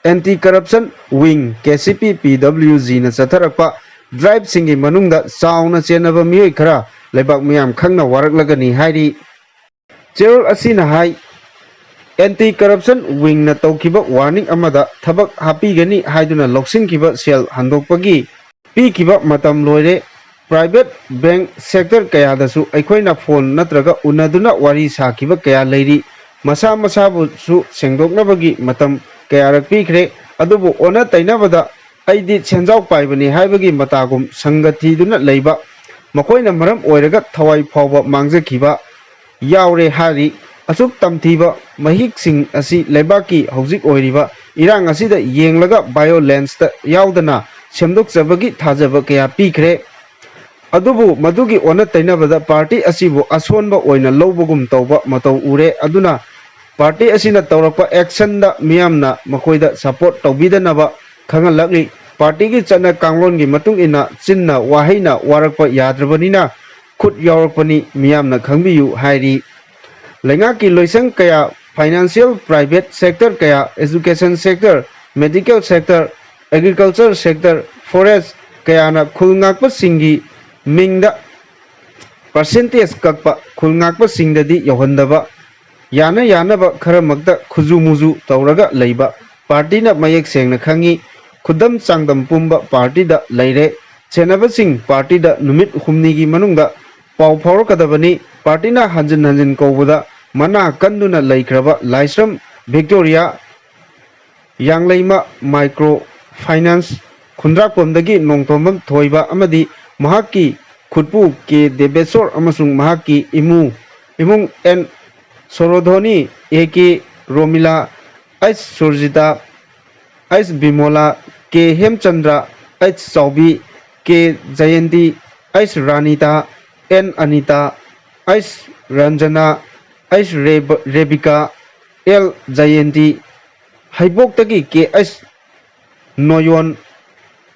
Anti Corruption Wing, K C ꯄꯤ, ꯄꯤ ꯗꯕ꯭ꯂꯤꯎ ꯖꯤꯅ ꯆꯠꯊꯔꯛꯄ driveꯁꯤꯡꯒꯤ ꯃꯅꯨꯡꯗ ꯆꯥꯎꯅ ꯆꯦꯟꯅꯕ ꯃꯤꯑꯣꯏ ꯈꯔ ꯂꯩꯕꯥꯛ ꯃꯤꯌꯥꯝ ꯈꯪꯅ ꯋꯥꯔꯛꯂꯒꯅꯤ ꯍꯥꯏꯔꯤ꯫ ꯆꯦꯔꯣꯜ ꯑꯁꯤꯅ ꯍꯥꯏ, Anti Corruption Wingꯅ ꯇꯧꯈꯤꯕ warning ꯑꯃꯗ ꯊꯕꯛ ꯍꯥꯞꯄꯤꯒꯅꯤ ꯍꯥꯏꯗꯨꯅ ꯂꯧꯁꯤꯟꯈꯤꯕ ꯁꯦꯜ ꯍꯟꯗꯣꯛꯄꯒꯤ ꯄꯤꯈꯤꯕ ꯃꯇꯝ ꯂꯣꯏꯔꯦ꯫ Private bank sector ꯀꯌꯥꯗꯁꯨ ꯑꯩꯈꯣꯏꯅ phone ꯅꯠꯇ꯭ꯔꯒ ꯎꯅꯗꯨꯅ ꯋꯥꯔꯤ ꯁꯥꯈꯤꯕ ꯀꯌꯥ ꯂꯩꯔꯤ꯫ ꯃꯁꯥ ꯃꯁꯥꯕꯨꯁꯨ ꯁꯦꯡꯗꯣꯛꯅꯕꯒꯤ ꯃꯇꯝ ꯀꯌꯥꯔꯛ ꯄꯤꯈ꯭ꯔꯦ꯫ ꯑꯗꯨꯕꯨ ꯑꯣꯟꯅ ꯇꯩꯅꯕꯗ ꯑꯩꯗꯤ ꯁꯦꯟꯖꯥꯎ ꯄꯥꯏꯕꯅꯤ ꯍꯥꯏꯕꯒꯤ ꯃꯇꯥꯒꯨꯝ ꯁꯪꯒ ꯊꯤꯗꯨꯅ ꯂꯩꯕ, ꯃꯈꯣꯏꯅ ꯃꯔꯝ ꯑꯣꯏꯔꯒ ꯊꯋꯥꯏ ꯐꯥꯎꯕ ꯃꯥꯡꯖꯈꯤꯕ ꯌꯥꯎꯔꯦ ꯍꯥꯏꯔꯤ꯫ ꯑꯁꯨꯛ ꯇꯝꯊꯤꯕ ꯃꯍꯤꯛꯁꯤꯡ ꯑꯁꯤ ꯂꯩꯕꯥꯛꯀꯤ ꯍꯧꯖꯤꯛ ꯑꯣꯏꯔꯤꯕ ꯏꯔꯥꯡ ꯑꯁꯤꯗ ꯌꯦꯡꯂꯒ violenceꯇ ꯌꯥꯎꯗꯅ ꯁꯦꯝꯗꯣꯛꯆꯕꯒꯤ ꯊꯥꯖꯕ ꯀꯌꯥ ꯄꯤꯈ꯭ꯔꯦ꯫ ꯑꯗꯨꯕꯨ ꯃꯗꯨꯒꯤ ꯑꯣꯟꯅ ꯇꯩꯅꯕꯗ party ꯑꯁꯤꯕꯨ ꯑꯁꯣꯟꯕ ꯑꯣꯏꯅ ꯂꯧꯕꯒꯨꯝ ꯇꯧꯕ ꯃꯇꯧ ꯎꯔꯦ꯫ ꯑꯗꯨꯅ party ꯑꯁꯤꯅ ꯇꯧꯔꯛꯄ actionꯗ ꯃꯤꯌꯥꯝꯅ ꯃꯈꯣꯏꯗ support ꯇꯧꯕꯤꯗꯅꯕ ꯈꯪꯍꯜꯂꯛꯂꯤ꯫ Partyꯒꯤ ꯆꯠꯅ ꯀꯥꯡꯂꯣꯟꯒꯤ ꯃꯇꯨꯡ ꯏꯟꯅ ꯆꯤꯟꯅ ꯋꯥꯍꯩꯅ ꯋꯥꯔꯛꯄ ꯌꯥꯗ꯭ꯔꯕꯅꯤꯅ, ꯈꯨꯠ ꯌꯥꯎꯔꯛꯄꯅꯤ, ꯃꯤꯌꯥꯝꯅ ꯈꯪꯕꯤꯌꯨ ꯍꯥꯏꯔꯤ꯫ ꯂꯩꯉꯥꯛꯀꯤ ꯂꯣꯏꯁꯪ ꯀꯌꯥ, financial private sector ꯀꯌꯥ, education sector, medical sector, agriculture sector, forest ꯀꯌꯥꯅ ꯈꯨꯜ ꯉꯥꯛꯄꯁꯤꯡꯒꯤ ꯃꯤꯡꯗ percentage ꯀꯛꯄ, ꯈꯨꯜ ꯉꯥꯛꯄꯁꯤꯡꯗꯗꯤ ꯌꯧꯍꯟꯗꯕ, ꯌꯥꯅ ꯌꯥꯅꯕ ꯈꯔꯃꯛꯇ ꯈꯨꯖꯨ ꯃꯨꯖꯨ ꯇꯧꯔꯒ ꯂꯩꯕ ꯄꯥꯔꯇꯤꯅ ꯃꯌꯦꯛ ꯁꯦꯡꯅ ꯈꯪꯏ꯫ ꯈꯨꯗꯝ ꯆꯥꯡꯗꯝ ꯄꯨꯝꯕ ꯄꯥꯔꯇꯤꯗ ꯂꯩꯔꯦ꯫ ꯁꯦꯟꯅꯕꯁꯤꯡ ꯄꯥꯔꯇꯤꯗ ꯅꯨꯃꯤꯠ ꯍꯨꯝꯅꯤꯒꯤ ꯃꯅꯨꯡꯗ ꯄꯥꯎ ꯐꯥꯎꯔꯛꯀꯗꯕꯅꯤ꯫ ꯄꯥꯔꯇꯤꯅ ꯍꯟꯖꯤꯟ ꯍꯟꯖꯤꯟ ꯀꯧꯕꯗ ꯃꯅꯥ ꯀꯟꯗꯨꯅ ꯂꯩꯈ꯭ꯔꯕ ꯂꯥꯏꯁ꯭ꯔꯝ ꯚꯤꯛꯇꯣꯔꯤꯌꯥ, ꯌꯥꯡꯂꯩꯃ ꯃꯥꯏꯀ꯭ꯔꯣ ꯐꯥꯏꯅꯥꯟꯁ ꯈꯨꯟꯗ꯭ꯔꯥꯛꯄꯝꯗꯒꯤ ꯅꯣꯡꯊꯣꯝꯕꯝ ꯊꯣꯏꯕ ꯑꯃꯗꯤ ꯃꯍꯥꯛꯀꯤ ꯈꯨꯠꯄꯨ ꯀꯦ ꯗꯦꯕꯦꯁꯣꯔ ꯑꯃꯁꯨꯡ ꯃꯍꯥꯛꯀꯤ ꯏꯃꯨ-, ꯏꯃꯨꯡ N Sorodhoni, A K Romila, H Surjita, H Bimola, K Hemchandra, H Chaobi, K Jayanti, H Ranita, N Anita, H Ranjana, H ꯔꯦꯕ-, ꯔꯦꯕꯤꯀꯥ, ꯑꯦꯜ ꯖꯌꯟꯇꯤ, ꯍꯩꯕꯣꯛꯇꯒꯤ ꯀꯦ ꯑꯩꯆ ꯅꯣꯌꯣꯟ꯫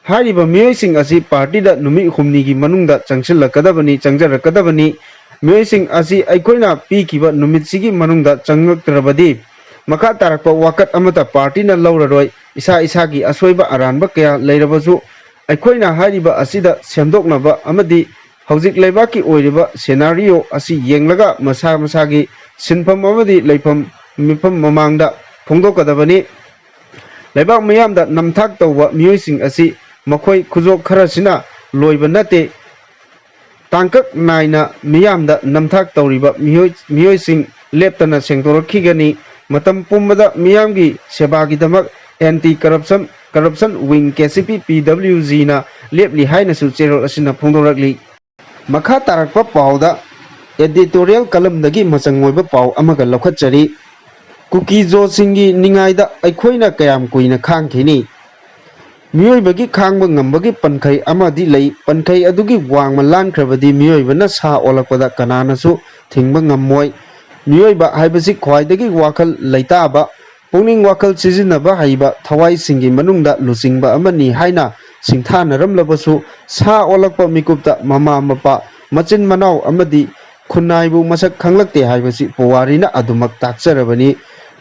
ꯍꯥꯏꯔꯤꯕ ꯃꯤꯑꯣꯏꯁꯤꯡ ꯑꯁꯤ ꯄꯥꯔꯇꯤꯗ ꯅꯨꯃꯤꯠ ꯍꯨꯝꯅꯤꯒꯤ ꯃꯅꯨꯡꯗ ꯆꯪꯁꯤꯜꯂꯛꯀꯗꯕꯅꯤ, ꯆꯪꯖꯔꯛꯀꯗꯕꯅꯤ꯫ ꯃꯤꯑꯣꯏꯁꯤꯡ ꯑꯁꯤ ꯑꯩꯈꯣꯏꯅ ꯄꯤꯈꯤꯕ ꯅꯨꯃꯤꯠꯁꯤꯒꯤ ꯃꯅꯨꯡꯗ ꯆꯪꯂꯛꯇ꯭ꯔꯕꯗꯤ ꯃꯈꯥ ꯇꯥꯔꯛꯄ ꯋꯥꯀꯠ ꯑꯃꯠꯇ ꯄꯥꯔꯇꯤꯅ ꯂꯧꯔꯔꯣꯏ꯫ ꯏꯁꯥ ꯏꯁꯥꯒꯤ ꯑꯁꯣꯏꯕ ꯑꯔꯥꯟꯕ ꯀꯌꯥ ꯂꯩꯔꯕꯁꯨ ꯑꯩꯈꯣꯏꯅ ꯍꯥꯏꯔꯤꯕ ꯑꯁꯤꯗ ꯁꯦꯝꯗꯣꯛꯅꯕ ꯑꯃꯗꯤ ꯍꯧꯖꯤꯛ ꯂꯩꯕꯥꯛꯀꯤ ꯑꯣꯏꯔꯤꯕ ꯁꯦꯅꯥꯔꯤꯑꯣ ꯑꯁꯤ ꯌꯦꯡꯂꯒ ꯃꯁꯥ ꯃꯁꯥꯒꯤ ꯁꯤꯟꯐꯝ ꯑꯃꯗꯤ ꯂꯩꯐꯝ ꯃꯤꯐꯝ ꯃꯃꯥꯡꯗ ꯐꯣꯡꯗꯣꯛꯀꯗꯕꯅꯤ꯫ ꯂꯩꯕꯥꯛ ꯃꯤꯌꯥꯝꯗ ꯅꯝꯊꯥꯛ ꯇꯧꯕ ꯃꯤꯑꯣꯏꯁꯤꯡ ꯑꯁꯤ ꯃꯈꯣꯏ ꯈꯨꯖꯣꯛ ꯈꯔꯁꯤꯅ ꯂꯣꯏꯕ ꯅꯠꯇꯦ꯫ ꯇꯥꯡꯀꯛ ꯅꯥꯏꯅ ꯃꯤꯌꯥꯝꯗ ꯅꯝꯊꯥꯛ ꯇꯧꯔꯤꯕ ꯃꯤꯑꯣꯏ, ꯃꯤꯑꯣꯏꯁꯤꯡ ꯂꯦꯞꯇꯅ ꯁꯦꯡꯗꯣꯔꯛꯈꯤꯒꯅꯤ꯫ ꯃꯇꯝ ꯄꯨꯝꯕꯗ ꯃꯤꯌꯥꯝꯒꯤ ꯁꯦꯕꯥꯒꯤꯗꯃꯛ Anti Corruption, Corruption Wing, K C ꯄꯤ, ꯄꯤ ꯗꯕ꯭ꯂꯤꯎ ꯖꯤꯅ ꯂꯦꯞꯂꯤ ꯍꯥꯏꯅꯁꯨ ꯆꯦꯔꯣꯜ ꯑꯁꯤꯅ ꯐꯣꯡꯗꯣꯔꯛꯂꯤ꯫ ꯃꯈꯥ ꯇꯥꯔꯛꯄ ꯄꯥꯎꯗ editorial columnꯗꯒꯤ ꯃꯆꯪ ꯑꯣꯏꯕ ꯄꯥꯎ ꯑꯃꯒ ꯂꯧꯈꯠꯆꯔꯤ꯫ ꯀꯨꯀꯤ-ꯖꯣꯁꯤꯡꯒꯤ ꯅꯤꯡꯉꯥꯏꯗ ꯑꯩꯈꯣꯏꯅ ꯀꯌꯥꯝ ꯀꯨꯏꯅ ꯈꯥꯡꯈꯤꯅꯤ? ꯃꯤꯑꯣꯏꯕꯒꯤ ꯈꯥꯡꯕ ꯉꯝꯕꯒꯤ ꯄꯟꯈꯩ ꯑꯃꯗꯤ ꯂꯩ꯫ ꯄꯟꯈꯩ ꯑꯗꯨꯒꯤ ꯋꯥꯡꯃ ꯂꯥꯟꯈ꯭ꯔꯕꯗꯤ ꯃꯤꯑꯣꯏꯕꯅ ꯁꯥ ꯑꯣꯜꯂꯛꯄꯗ ꯀꯅꯥꯅꯁꯨ ꯊꯤꯡꯕ ꯉꯝꯃꯣꯏ꯫ ꯃꯤꯑꯣꯏꯕ ꯍꯥꯏꯕꯁꯤ ꯈ꯭ꯋꯥꯏꯗꯒꯤ ꯋꯥꯈꯜ ꯂꯩꯇꯥꯕ, ꯄꯨꯛꯅꯤꯡ ꯋꯥꯈꯜ ꯁꯤꯖꯤꯟꯅꯕ ꯍꯩꯕ ꯊꯋꯥꯏꯁꯤꯡꯒꯤ ꯃꯅꯨꯡꯗ ꯂꯨꯆꯤꯡꯕ ꯑꯃꯅꯤ ꯍꯥꯏꯅ ꯁꯤꯡꯊꯥꯅꯔꯝꯂꯕꯁꯨ, ꯁꯥ ꯑꯣꯜꯂꯛꯄ ꯃꯤꯀꯨꯞꯇ ꯃꯃꯥ ꯃꯄꯥ, ꯃꯆꯤꯟ ꯃꯅꯥꯎ ꯑꯃꯗꯤ ꯈꯨꯟꯅꯥꯏꯕꯨ ꯃꯁꯛ ꯈꯪꯂꯛꯇꯦ ꯍꯥꯏꯕꯁꯤ ꯄꯨꯋꯥꯔꯤꯅ ꯑꯗꯨꯃꯛ ꯇꯥꯛꯆꯔꯕꯅꯤ꯫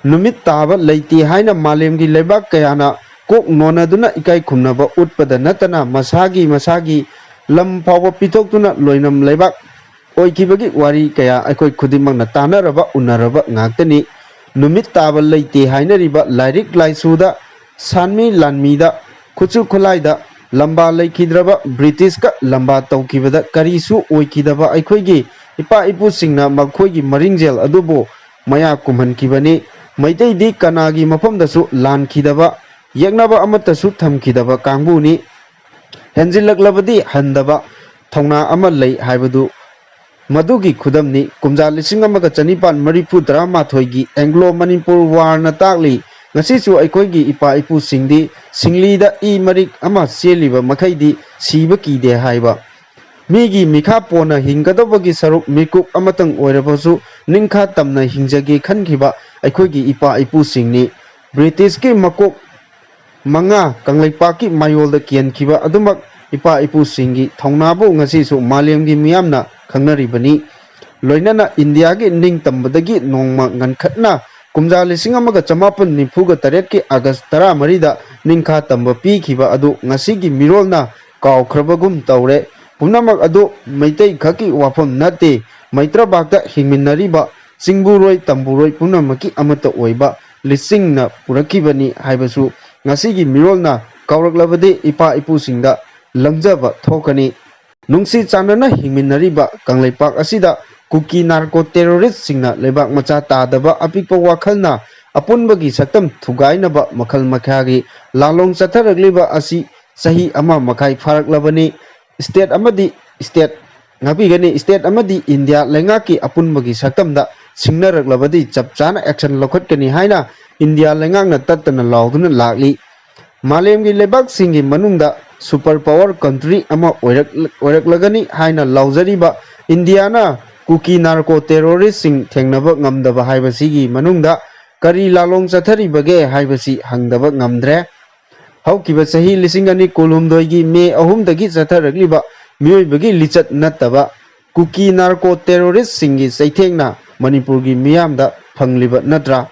ꯅꯨꯃꯤꯠ ꯇꯥꯕ ꯂꯩꯇꯦ ꯍꯥꯏꯅ ꯃꯥꯂꯦꯝꯒꯤ ꯂꯩꯕꯥꯛ ꯀꯌꯥꯅ ꯀꯣꯛ ꯅꯣꯟꯅꯗꯨꯅ ꯏꯀꯥꯏ ꯈꯨꯝꯅꯕ ꯎꯠꯄꯗ ꯅꯠꯇꯅ ꯃꯁꯥꯒꯤ ꯃꯁꯥꯒꯤ ꯂꯝ ꯐꯥꯎꯕ ꯄꯤꯊꯣꯛꯇꯨꯅ ꯂꯣꯏꯅꯝ ꯂꯩꯕꯥꯛ ꯑꯣꯏꯈꯤꯕꯒꯤ ꯋꯥꯔꯤ ꯀꯌꯥ ꯑꯩꯈꯣꯏ ꯈꯨꯗꯤꯡꯃꯛꯅ ꯇꯥꯟꯅꯔꯕ ꯎꯅꯔꯕ ꯉꯥꯛꯇꯅꯤ꯫ ꯅꯨꯃꯤꯠ ꯇꯥꯕ ꯂꯩꯇꯦ ꯍꯥꯏꯅꯔꯤꯕ ꯂꯥꯏꯔꯤꯛ ꯂꯥꯏꯁꯨꯗ, ꯁꯥꯟꯃꯤ ꯂꯥꯟꯃꯤꯗ, ꯈꯨꯠꯁꯨ ꯈꯨꯠꯂꯥꯏꯗ ꯂꯝꯕꯥ ꯂꯩꯈꯤꯗ꯭ꯔꯕ ꯕ꯭ꯔꯤꯇꯤꯁꯀ ꯂꯝꯕꯥ ꯇꯧꯈꯤꯕꯗ ꯀꯔꯤꯁꯨ ꯑꯣꯏꯈꯤꯗꯕ ꯑꯩꯈꯣꯏꯒꯤ ꯏꯄꯥ ꯏꯄꯨꯁꯤꯡꯅ ꯃꯈꯣꯏꯒꯤ ꯃꯔꯤꯡꯖꯦꯜ ꯑꯗꯨꯕꯨ ꯃꯌꯥ ꯀꯨꯝꯍꯟꯈꯤꯕꯅꯤ꯫ ꯃꯩꯇꯩꯗꯤ ꯀꯅꯥꯒꯤ ꯃꯐꯝꯗꯁꯨ ꯂꯥꯟꯈꯤꯗꯕ, ꯌꯦꯛꯅꯕ ꯑꯃꯠꯇꯁꯨ ꯊꯝꯈꯤꯗꯕ ꯀꯥꯡꯕꯨꯅꯤ꯫ ꯍꯦꯟꯖꯤꯜꯂꯛꯂꯕꯗꯤ ꯍꯟꯗꯕ ꯊꯧꯅꯥ ꯑꯃ ꯂꯩ ꯍꯥꯏꯕꯗꯨ ꯃꯗꯨꯒꯤ ꯈꯨꯗꯝꯅꯤ꯫ ꯀꯨꯝꯖꯥ ꯂꯤꯁꯤꯡ ꯑꯃꯒ ꯆꯅꯤꯄꯥꯟ ꯃꯔꯤꯐꯨ ꯇꯔꯥꯃꯥꯊꯣꯏꯒꯤ ꯑꯦꯡꯒ꯭ꯂꯣ ꯃꯅꯤꯄꯨꯔ ꯋꯥꯔꯅ ꯇꯥꯛꯂꯤ꯫ ꯉꯁꯤꯁꯨ ꯑꯩꯈꯣꯏꯒꯤ ꯏꯄꯥ ꯏꯄꯨꯁꯤꯡꯗꯤ ꯁꯤꯡꯂꯤꯗ ꯏ ꯃꯔꯤꯛ ꯑꯃ ꯆꯦꯜꯂꯤꯕ ꯃꯈꯩꯗꯤ ꯁꯤꯕ ꯀꯤꯗꯦ ꯍꯥꯏꯕ꯫ ꯃꯤꯒꯤ ꯃꯤꯈꯥ ꯄꯣꯟꯅ ꯍꯤꯡꯒꯗꯧꯕꯒꯤ ꯁꯔꯨꯛ ꯃꯤꯀꯨꯞ ꯑꯃꯇꯪ ꯑꯣꯏꯔꯕꯁꯨ ꯅꯤꯡꯈꯥ ꯇꯝꯅ ꯍꯤꯡꯖꯒꯦ ꯈꯟꯈꯤꯕ ꯑꯩꯈꯣꯏꯒꯤ ꯏꯄꯥ ꯏꯄꯨꯁꯤꯡꯅꯤ꯫ ꯕ꯭ꯔꯤꯇꯤꯁꯀꯤ ꯃꯀꯣꯛ ꯃꯉꯥ ꯀꯪꯂꯩꯄꯥꯛꯀꯤ ꯃꯥꯌꯣꯜꯗ ꯀꯦꯟꯈꯤꯕ ꯑꯗꯨꯃꯛ ꯏꯄꯥ ꯏꯄꯨꯁꯤꯡꯒꯤ ꯊꯧꯅꯥꯕꯨ ꯉꯁꯤꯁꯨ ꯃꯥꯂꯦꯝꯒꯤ ꯃꯤꯌꯥꯝꯅ ꯈꯪꯅꯔꯤꯕꯅꯤ꯫ ꯂꯣꯏꯅꯅ ꯏꯟꯗꯤꯌꯥꯒꯤ ꯅꯤꯡꯇꯝꯕꯗꯒꯤ ꯅꯣꯡꯃ ꯉꯟꯈꯠꯅ ꯀꯨꯝꯖꯥ ꯂꯤꯁꯤꯡ ꯑꯃꯒ ꯆꯃꯥꯄꯟ ꯅꯤꯐꯨꯒ ꯇꯔꯦꯠꯀꯤ ꯑꯥꯒꯁ ꯇꯔꯥꯃꯔꯤꯗ ꯅꯤꯡꯈꯥ ꯇꯝꯕ ꯄꯤꯈꯤꯕ ꯑꯗꯨ ꯉꯁꯤꯒꯤ ꯃꯤꯔꯣꯜꯅ ꯀꯥꯎꯈ꯭ꯔꯕꯒꯨꯝ ꯇꯧꯔꯦ꯫ ꯄꯨꯝꯅꯃꯛ ꯑꯗꯨ ꯃꯩꯇꯩ ꯈꯛꯀꯤ ꯋꯥꯐꯝ ꯅꯠꯇꯦ꯫ ꯃꯩꯇ꯭ꯔꯕꯥꯛꯇ ꯍꯤꯡꯃꯤꯟꯅꯔꯤꯕ ꯆꯤꯡꯕꯨꯔꯣꯏ ꯇꯝꯕꯨꯔꯣꯏ ꯄꯨꯝꯅꯃꯛꯀꯤ ꯑꯃꯠꯇ ꯑꯣꯏꯕ ꯂꯤꯆꯤꯡꯅ ꯄꯨꯔꯛꯈꯤꯕꯅꯤ ꯍꯥꯏꯕꯁꯨ ꯉꯁꯤꯒꯤ ꯃꯤꯔꯣꯜꯅ ꯀꯥꯎꯔꯛꯂꯕꯗꯤ ꯏꯄꯥ ꯏꯄꯨꯁꯤꯡꯗ ꯂꯪꯖꯕ ꯊꯣꯛꯀꯅꯤ꯫ ꯅꯨꯡꯁꯤ ꯆꯥꯟꯅꯅ ꯍꯤꯡꯃꯤꯟꯅꯔꯤꯕ ꯀꯪꯂꯩꯄꯥꯛ ꯑꯁꯤꯗ ꯀꯨꯀꯤ ꯅꯥꯔꯀꯣ ꯇꯦꯔꯣꯔꯤꯁꯁꯤꯡꯅ ꯂꯩꯕꯥꯛ ꯃꯆꯥ ꯇꯥꯗꯕ ꯑꯄꯤꯛꯄ ꯋꯥꯈꯜꯅ ꯑꯄꯨꯟꯕꯒꯤ ꯁꯛꯇꯝ ꯊꯨꯒꯥꯏꯅꯕ ꯃꯈꯜ ꯃꯈꯥꯒꯤ ꯂꯥꯂꯣꯡ ꯆꯠꯊꯔꯛꯂꯤꯕ ꯑꯁꯤ ꯆꯍꯤ ꯑꯃ ꯃꯈꯥꯏ ꯐꯥꯔꯛꯂꯕꯅꯤ꯫ ꯁ꯭ꯇꯦꯠ ꯑꯃꯗꯤ ꯁ꯭ꯇꯦꯠ ꯉꯥꯛꯄꯤꯒꯅꯤ꯫ ꯁ꯭ꯇꯦꯠ ꯑꯃꯗꯤ ꯏꯟꯗꯤꯌꯥ ꯂꯩꯉꯥꯛꯀꯤ ꯑꯄꯨꯟꯕꯒꯤ ꯁꯛꯇꯝꯗ ꯁꯤꯡꯅꯔꯛꯂꯕꯗꯤ ꯆꯞ ꯆꯥꯅ ꯑꯦꯛꯁꯟ ꯂꯧꯈꯠꯀꯅꯤ ꯍꯥꯏꯅ ꯏꯟꯗꯤꯌꯥ ꯂꯩꯉꯥꯛꯅ ꯇꯠꯇꯅ ꯂꯥꯎꯗꯨꯅ ꯂꯥꯛꯂꯤ꯫ ꯃꯥꯂꯦꯝꯒꯤ ꯂꯩꯕꯥꯛꯁꯤꯡꯒꯤ ꯃꯅꯨꯡꯗ ꯁꯨꯄꯔ ꯄꯥꯋꯔ ꯀꯟꯇ꯭ꯔꯤ ꯑꯃ ꯑꯣꯏꯔꯛ-, ꯑꯣꯏꯔꯛꯂꯒꯅꯤ ꯍꯥꯏꯅ ꯂꯥꯎꯖꯔꯤꯕ ꯏꯟꯗꯤꯌꯥꯅ ꯀꯨꯀꯤ ꯅꯥꯔꯀꯣ ꯇꯦꯔꯣꯔꯤꯁꯁꯤꯡ ꯊꯦꯡꯅꯕ ꯉꯝꯗꯕ ꯍꯥꯏꯕꯁꯤꯒꯤ ꯃꯅꯨꯡꯗ ꯀꯔꯤ ꯂꯥꯂꯣꯡ ꯆꯠꯊꯔꯤꯕꯒꯦ ꯍꯥꯏꯕꯁꯤ ꯍꯪꯗꯕ ꯉꯝꯗ꯭ꯔꯦ꯫ ꯍꯧꯈꯤꯕ ꯆꯍꯤ ꯂꯤꯁꯤꯡ ꯑꯅꯤ ꯀꯨꯟꯍꯨꯝꯗꯣꯏꯒꯤ ꯃꯦ ꯑꯍꯨꯝꯗꯒꯤ ꯆꯠꯊꯔꯛꯂꯤꯕ ꯃꯤꯑꯣꯏꯕꯒꯤ ꯂꯤꯆꯠ ꯅꯠꯇꯕ ꯀꯨꯀꯤ ꯅꯥꯔꯀꯣ ꯇꯦꯔꯣꯔꯤꯁꯁꯤꯡꯒꯤ ꯆꯩꯊꯦꯡꯅ ꯃꯅꯤꯄꯨꯔꯒꯤ ꯃꯤꯌꯥꯝꯗ ꯐꯪꯂꯤꯕ ꯅꯠꯇ꯭ꯔꯥ?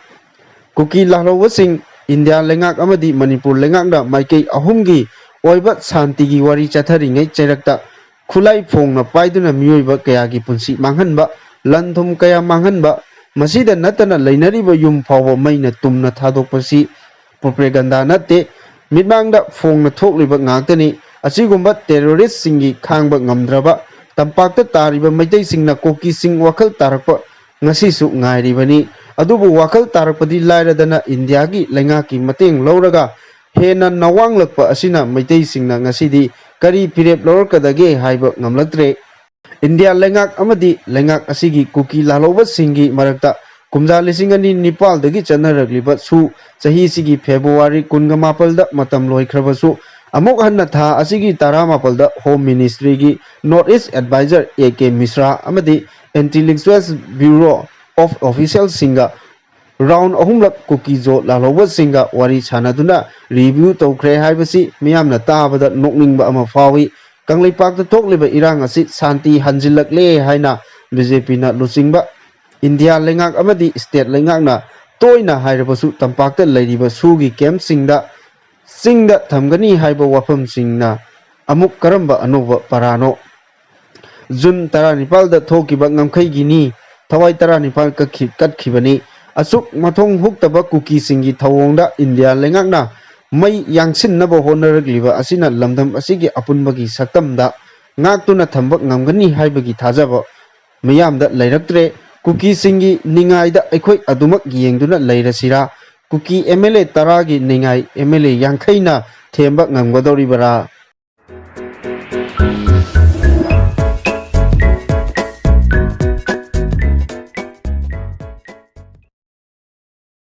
ꯀꯨꯀꯤ ꯂꯥꯜꯍꯧꯕꯁꯤꯡ ꯏꯟꯗꯤꯌꯥ ꯂꯩꯉꯥꯛ ꯑꯃꯗꯤ ꯃꯅꯤꯄꯨꯔ ꯂꯩꯉꯥꯛꯅ ꯃꯥꯏꯀꯩ ꯑꯍꯨꯝꯒꯤ ꯑꯣꯏꯕ ꯁꯥꯟꯇꯤꯒꯤ ꯋꯥꯔꯤ ꯆꯠꯊꯔꯤꯉꯩ ꯆꯩꯔꯛꯇ ꯈꯨꯠꯂꯥꯏ ꯐꯣꯡꯅ ꯄꯥꯏꯗꯨꯅ ꯃꯤꯑꯣꯏꯕ ꯀꯌꯥꯒꯤ ꯄꯨꯟꯁꯤ ꯃꯥꯡꯍꯟꯕ, ꯂꯟ ꯊꯨꯝ ꯀꯌꯥ ꯃꯥꯡꯍꯟꯕ, ꯃꯁꯤꯗ ꯅꯠꯇꯅ ꯂꯩꯅꯔꯤꯕ ꯌꯨꯝ ꯐꯥꯎꯕ ꯃꯩꯅ ꯇꯨꯝꯅ ꯊꯥꯗꯣꯛꯄꯁꯤ ꯄ꯭ꯔꯣꯄꯦꯒꯟꯗꯥ ꯅꯠꯇꯦ, ꯃꯤꯠꯃꯥꯡꯗ ꯐꯣꯡꯅ ꯊꯣꯛꯂꯤꯕ ꯉꯥꯛꯇꯅꯤ꯫ ꯑꯁꯤꯒꯨꯝꯕ ꯇꯦꯔꯣꯔꯤꯁꯁꯤꯡꯒꯤ ꯈꯥꯡꯕ ꯉꯝꯗ꯭ꯔꯕ ꯇꯝꯄꯥꯛꯇ ꯇꯥꯔꯤꯕ ꯃꯩꯇꯩꯁꯤꯡꯅ ꯀꯨꯀꯤꯁꯤꯡ ꯋꯥꯈꯜ ꯇꯥꯔꯛꯄ ꯉꯁꯤꯁꯨ ꯉꯥꯏꯔꯤꯕꯅꯤ꯫ ꯑꯗꯨꯕꯨ ꯋꯥꯈꯜ ꯇꯥꯔꯛꯄꯗꯤ ꯂꯥꯏꯔꯗꯅ ꯏꯟꯗꯤꯌꯥꯒꯤ ꯂꯩꯉꯥꯛꯀꯤ ꯃꯇꯦꯡ ꯂꯧꯔꯒ ꯍꯦꯟꯅ ꯅꯋꯥꯡꯂꯛꯄ ꯑꯁꯤꯅ ꯃꯩꯇꯩꯁꯤꯡꯅ ꯉꯁꯤꯗꯤ ꯀꯔꯤ ꯐꯤꯔꯦꯞ ꯂꯧꯔꯛꯀꯗꯒꯦ ꯍꯥꯏꯕ ꯉꯝꯂꯛꯇ꯭ꯔꯦ꯫ ꯏꯟꯗꯤꯌꯥ ꯂꯩꯉꯥꯛ ꯑꯃꯗꯤ ꯂꯩꯉꯥꯛ ꯑꯁꯤꯒꯤ ꯀꯨꯀꯤ ꯂꯥꯜꯍꯧꯕꯁꯤꯡꯒꯤ ꯃꯔꯛꯇ ꯀꯨꯝꯖꯥ ꯂꯤꯁꯤꯡ ꯑꯅꯤ ꯅꯤꯄꯥꯜꯗꯒꯤ ꯆꯠꯅꯔꯛꯂꯤꯕ ꯁꯨ ꯆꯍꯤꯁꯤꯒꯤ ꯐꯦꯕ꯭ꯔꯨꯋꯥꯔꯤ ꯀꯨꯟꯒ ꯃꯥꯄꯜꯗ ꯃꯇꯝ ꯂꯣꯏꯈ꯭ꯔꯕꯁꯨ, ꯑꯃꯨꯛ ꯍꯟꯅ ꯊꯥ ꯑꯁꯤꯒꯤ ꯇꯔꯥꯃꯥꯄꯜꯗ ꯍꯣꯝ ꯃꯤꯅꯤꯁꯇ꯭ꯔꯤꯒꯤ north east adviser A K Mishra ꯑꯃꯗꯤ ꯏꯟꯇꯦꯂꯦꯛꯆꯨꯋꯦꯜꯁ ꯕ꯭ꯌꯨꯔꯣ ꯑꯣꯐ ꯑꯣꯐꯤꯁꯤꯌꯦꯜꯁꯤꯡꯒ ꯔꯥꯎꯟ ꯑꯍꯨꯝꯂꯛ ꯀꯨꯀꯤ ꯖꯣ ꯂꯥꯜꯍꯧꯕꯁꯤꯡꯒ ꯋꯥꯔꯤ ꯁꯥꯟꯅꯗꯨꯅ ꯔꯤꯚ꯭ꯌꯨ ꯇꯧꯈ꯭ꯔꯦ ꯍꯥꯏꯕꯁꯤ ꯃꯤꯌꯥꯝꯅ ꯇꯥꯕꯗ ꯅꯣꯛꯅꯤꯡꯕ ꯑꯃ ꯐꯥꯎꯏ꯫ ꯀꯪꯂꯩꯄꯥꯛꯇ ꯊꯣꯛꯂꯤꯕ ꯏꯔꯥꯡ ꯑꯁꯤ ꯁꯥꯟꯇꯤ ꯍꯟꯖꯤꯜꯂꯛꯂꯦ ꯍꯥꯏꯅ ꯕꯤ ꯖꯦ ꯄꯤꯅ ꯂꯨꯆꯤꯡꯕ ꯏꯟꯗꯤꯌꯥ ꯂꯩꯉꯥꯛ ꯑꯃꯗꯤ ꯁ꯭ꯇꯦꯠ ꯂꯩꯉꯥꯛꯅ ꯇꯣꯏꯅ ꯍꯥꯏꯔꯕꯁꯨ ꯇꯝꯄꯥꯛꯇ ꯂꯩꯔꯤꯕ ꯁꯨꯒꯤ ꯀꯦꯝꯞꯁꯤꯡꯗ ꯆꯤꯡꯗ ꯊꯝꯒꯅꯤ ꯍꯥꯏꯕ ꯋꯥꯐꯝꯁꯤꯡꯅ ꯑꯃꯨꯛ ꯀꯔꯝꯕ ꯑꯅꯧꯕ ꯄꯔꯥꯅꯣ? ꯖꯨꯟ ꯇꯔꯥꯅꯤꯄꯥꯜꯗ ꯊꯣꯛꯈꯤꯕ ꯉꯝꯈꯩꯒꯤꯅꯤ꯫ ꯊꯋꯥꯏ ꯇꯔꯥꯅꯤꯄꯥꯜ ꯀꯛꯈꯤ-, ꯀꯠꯈꯤꯕꯅꯤ꯫ ꯑꯁꯨꯛ ꯃꯊꯣꯡ ꯍꯨꯛꯇꯕ ꯀꯨꯀꯤꯁꯤꯡꯒꯤ ꯊꯧꯑꯣꯡꯗ ꯏꯟꯗꯤꯌꯥ ꯂꯩꯉꯥꯛꯅ ꯃꯩ ꯌꯥꯡꯁꯤꯟꯅꯕ ꯍꯣꯠꯅꯔꯛꯂꯤꯕ ꯑꯁꯤꯅ ꯂꯝꯗꯝ ꯑꯁꯤꯒꯤ ꯑꯄꯨꯟꯕꯒꯤ ꯁꯛꯇꯝꯗ ꯉꯥꯛꯇꯨꯅ ꯊꯝꯕ ꯉꯝꯒꯅꯤ ꯍꯥꯏꯕꯒꯤ ꯊꯥꯖꯕ ꯃꯤꯌꯥꯝꯗ ꯂꯩꯔꯛꯇ꯭ꯔꯦ꯫ ꯀꯨꯀꯤꯁꯤꯡꯒꯤ ꯅꯤꯡꯉꯥꯏꯗ ꯑꯩꯈꯣꯏ ꯑꯗꯨꯃꯛ ꯌꯦꯡꯗꯨꯅ ꯂꯩꯔꯁꯤꯔꯥ? ꯀꯨꯀꯤ ꯑꯦꯝ ꯑꯦꯜ ꯑꯦ ꯇꯔꯥꯒꯤ ꯅꯤꯡꯉꯥꯏ ꯑꯦꯝ ꯑꯦꯜ ꯑꯦ ꯌꯥꯡꯈꯩꯅ ꯊꯦꯝꯕ ꯉꯝꯒꯗꯧꯔꯤꯕꯔꯥ?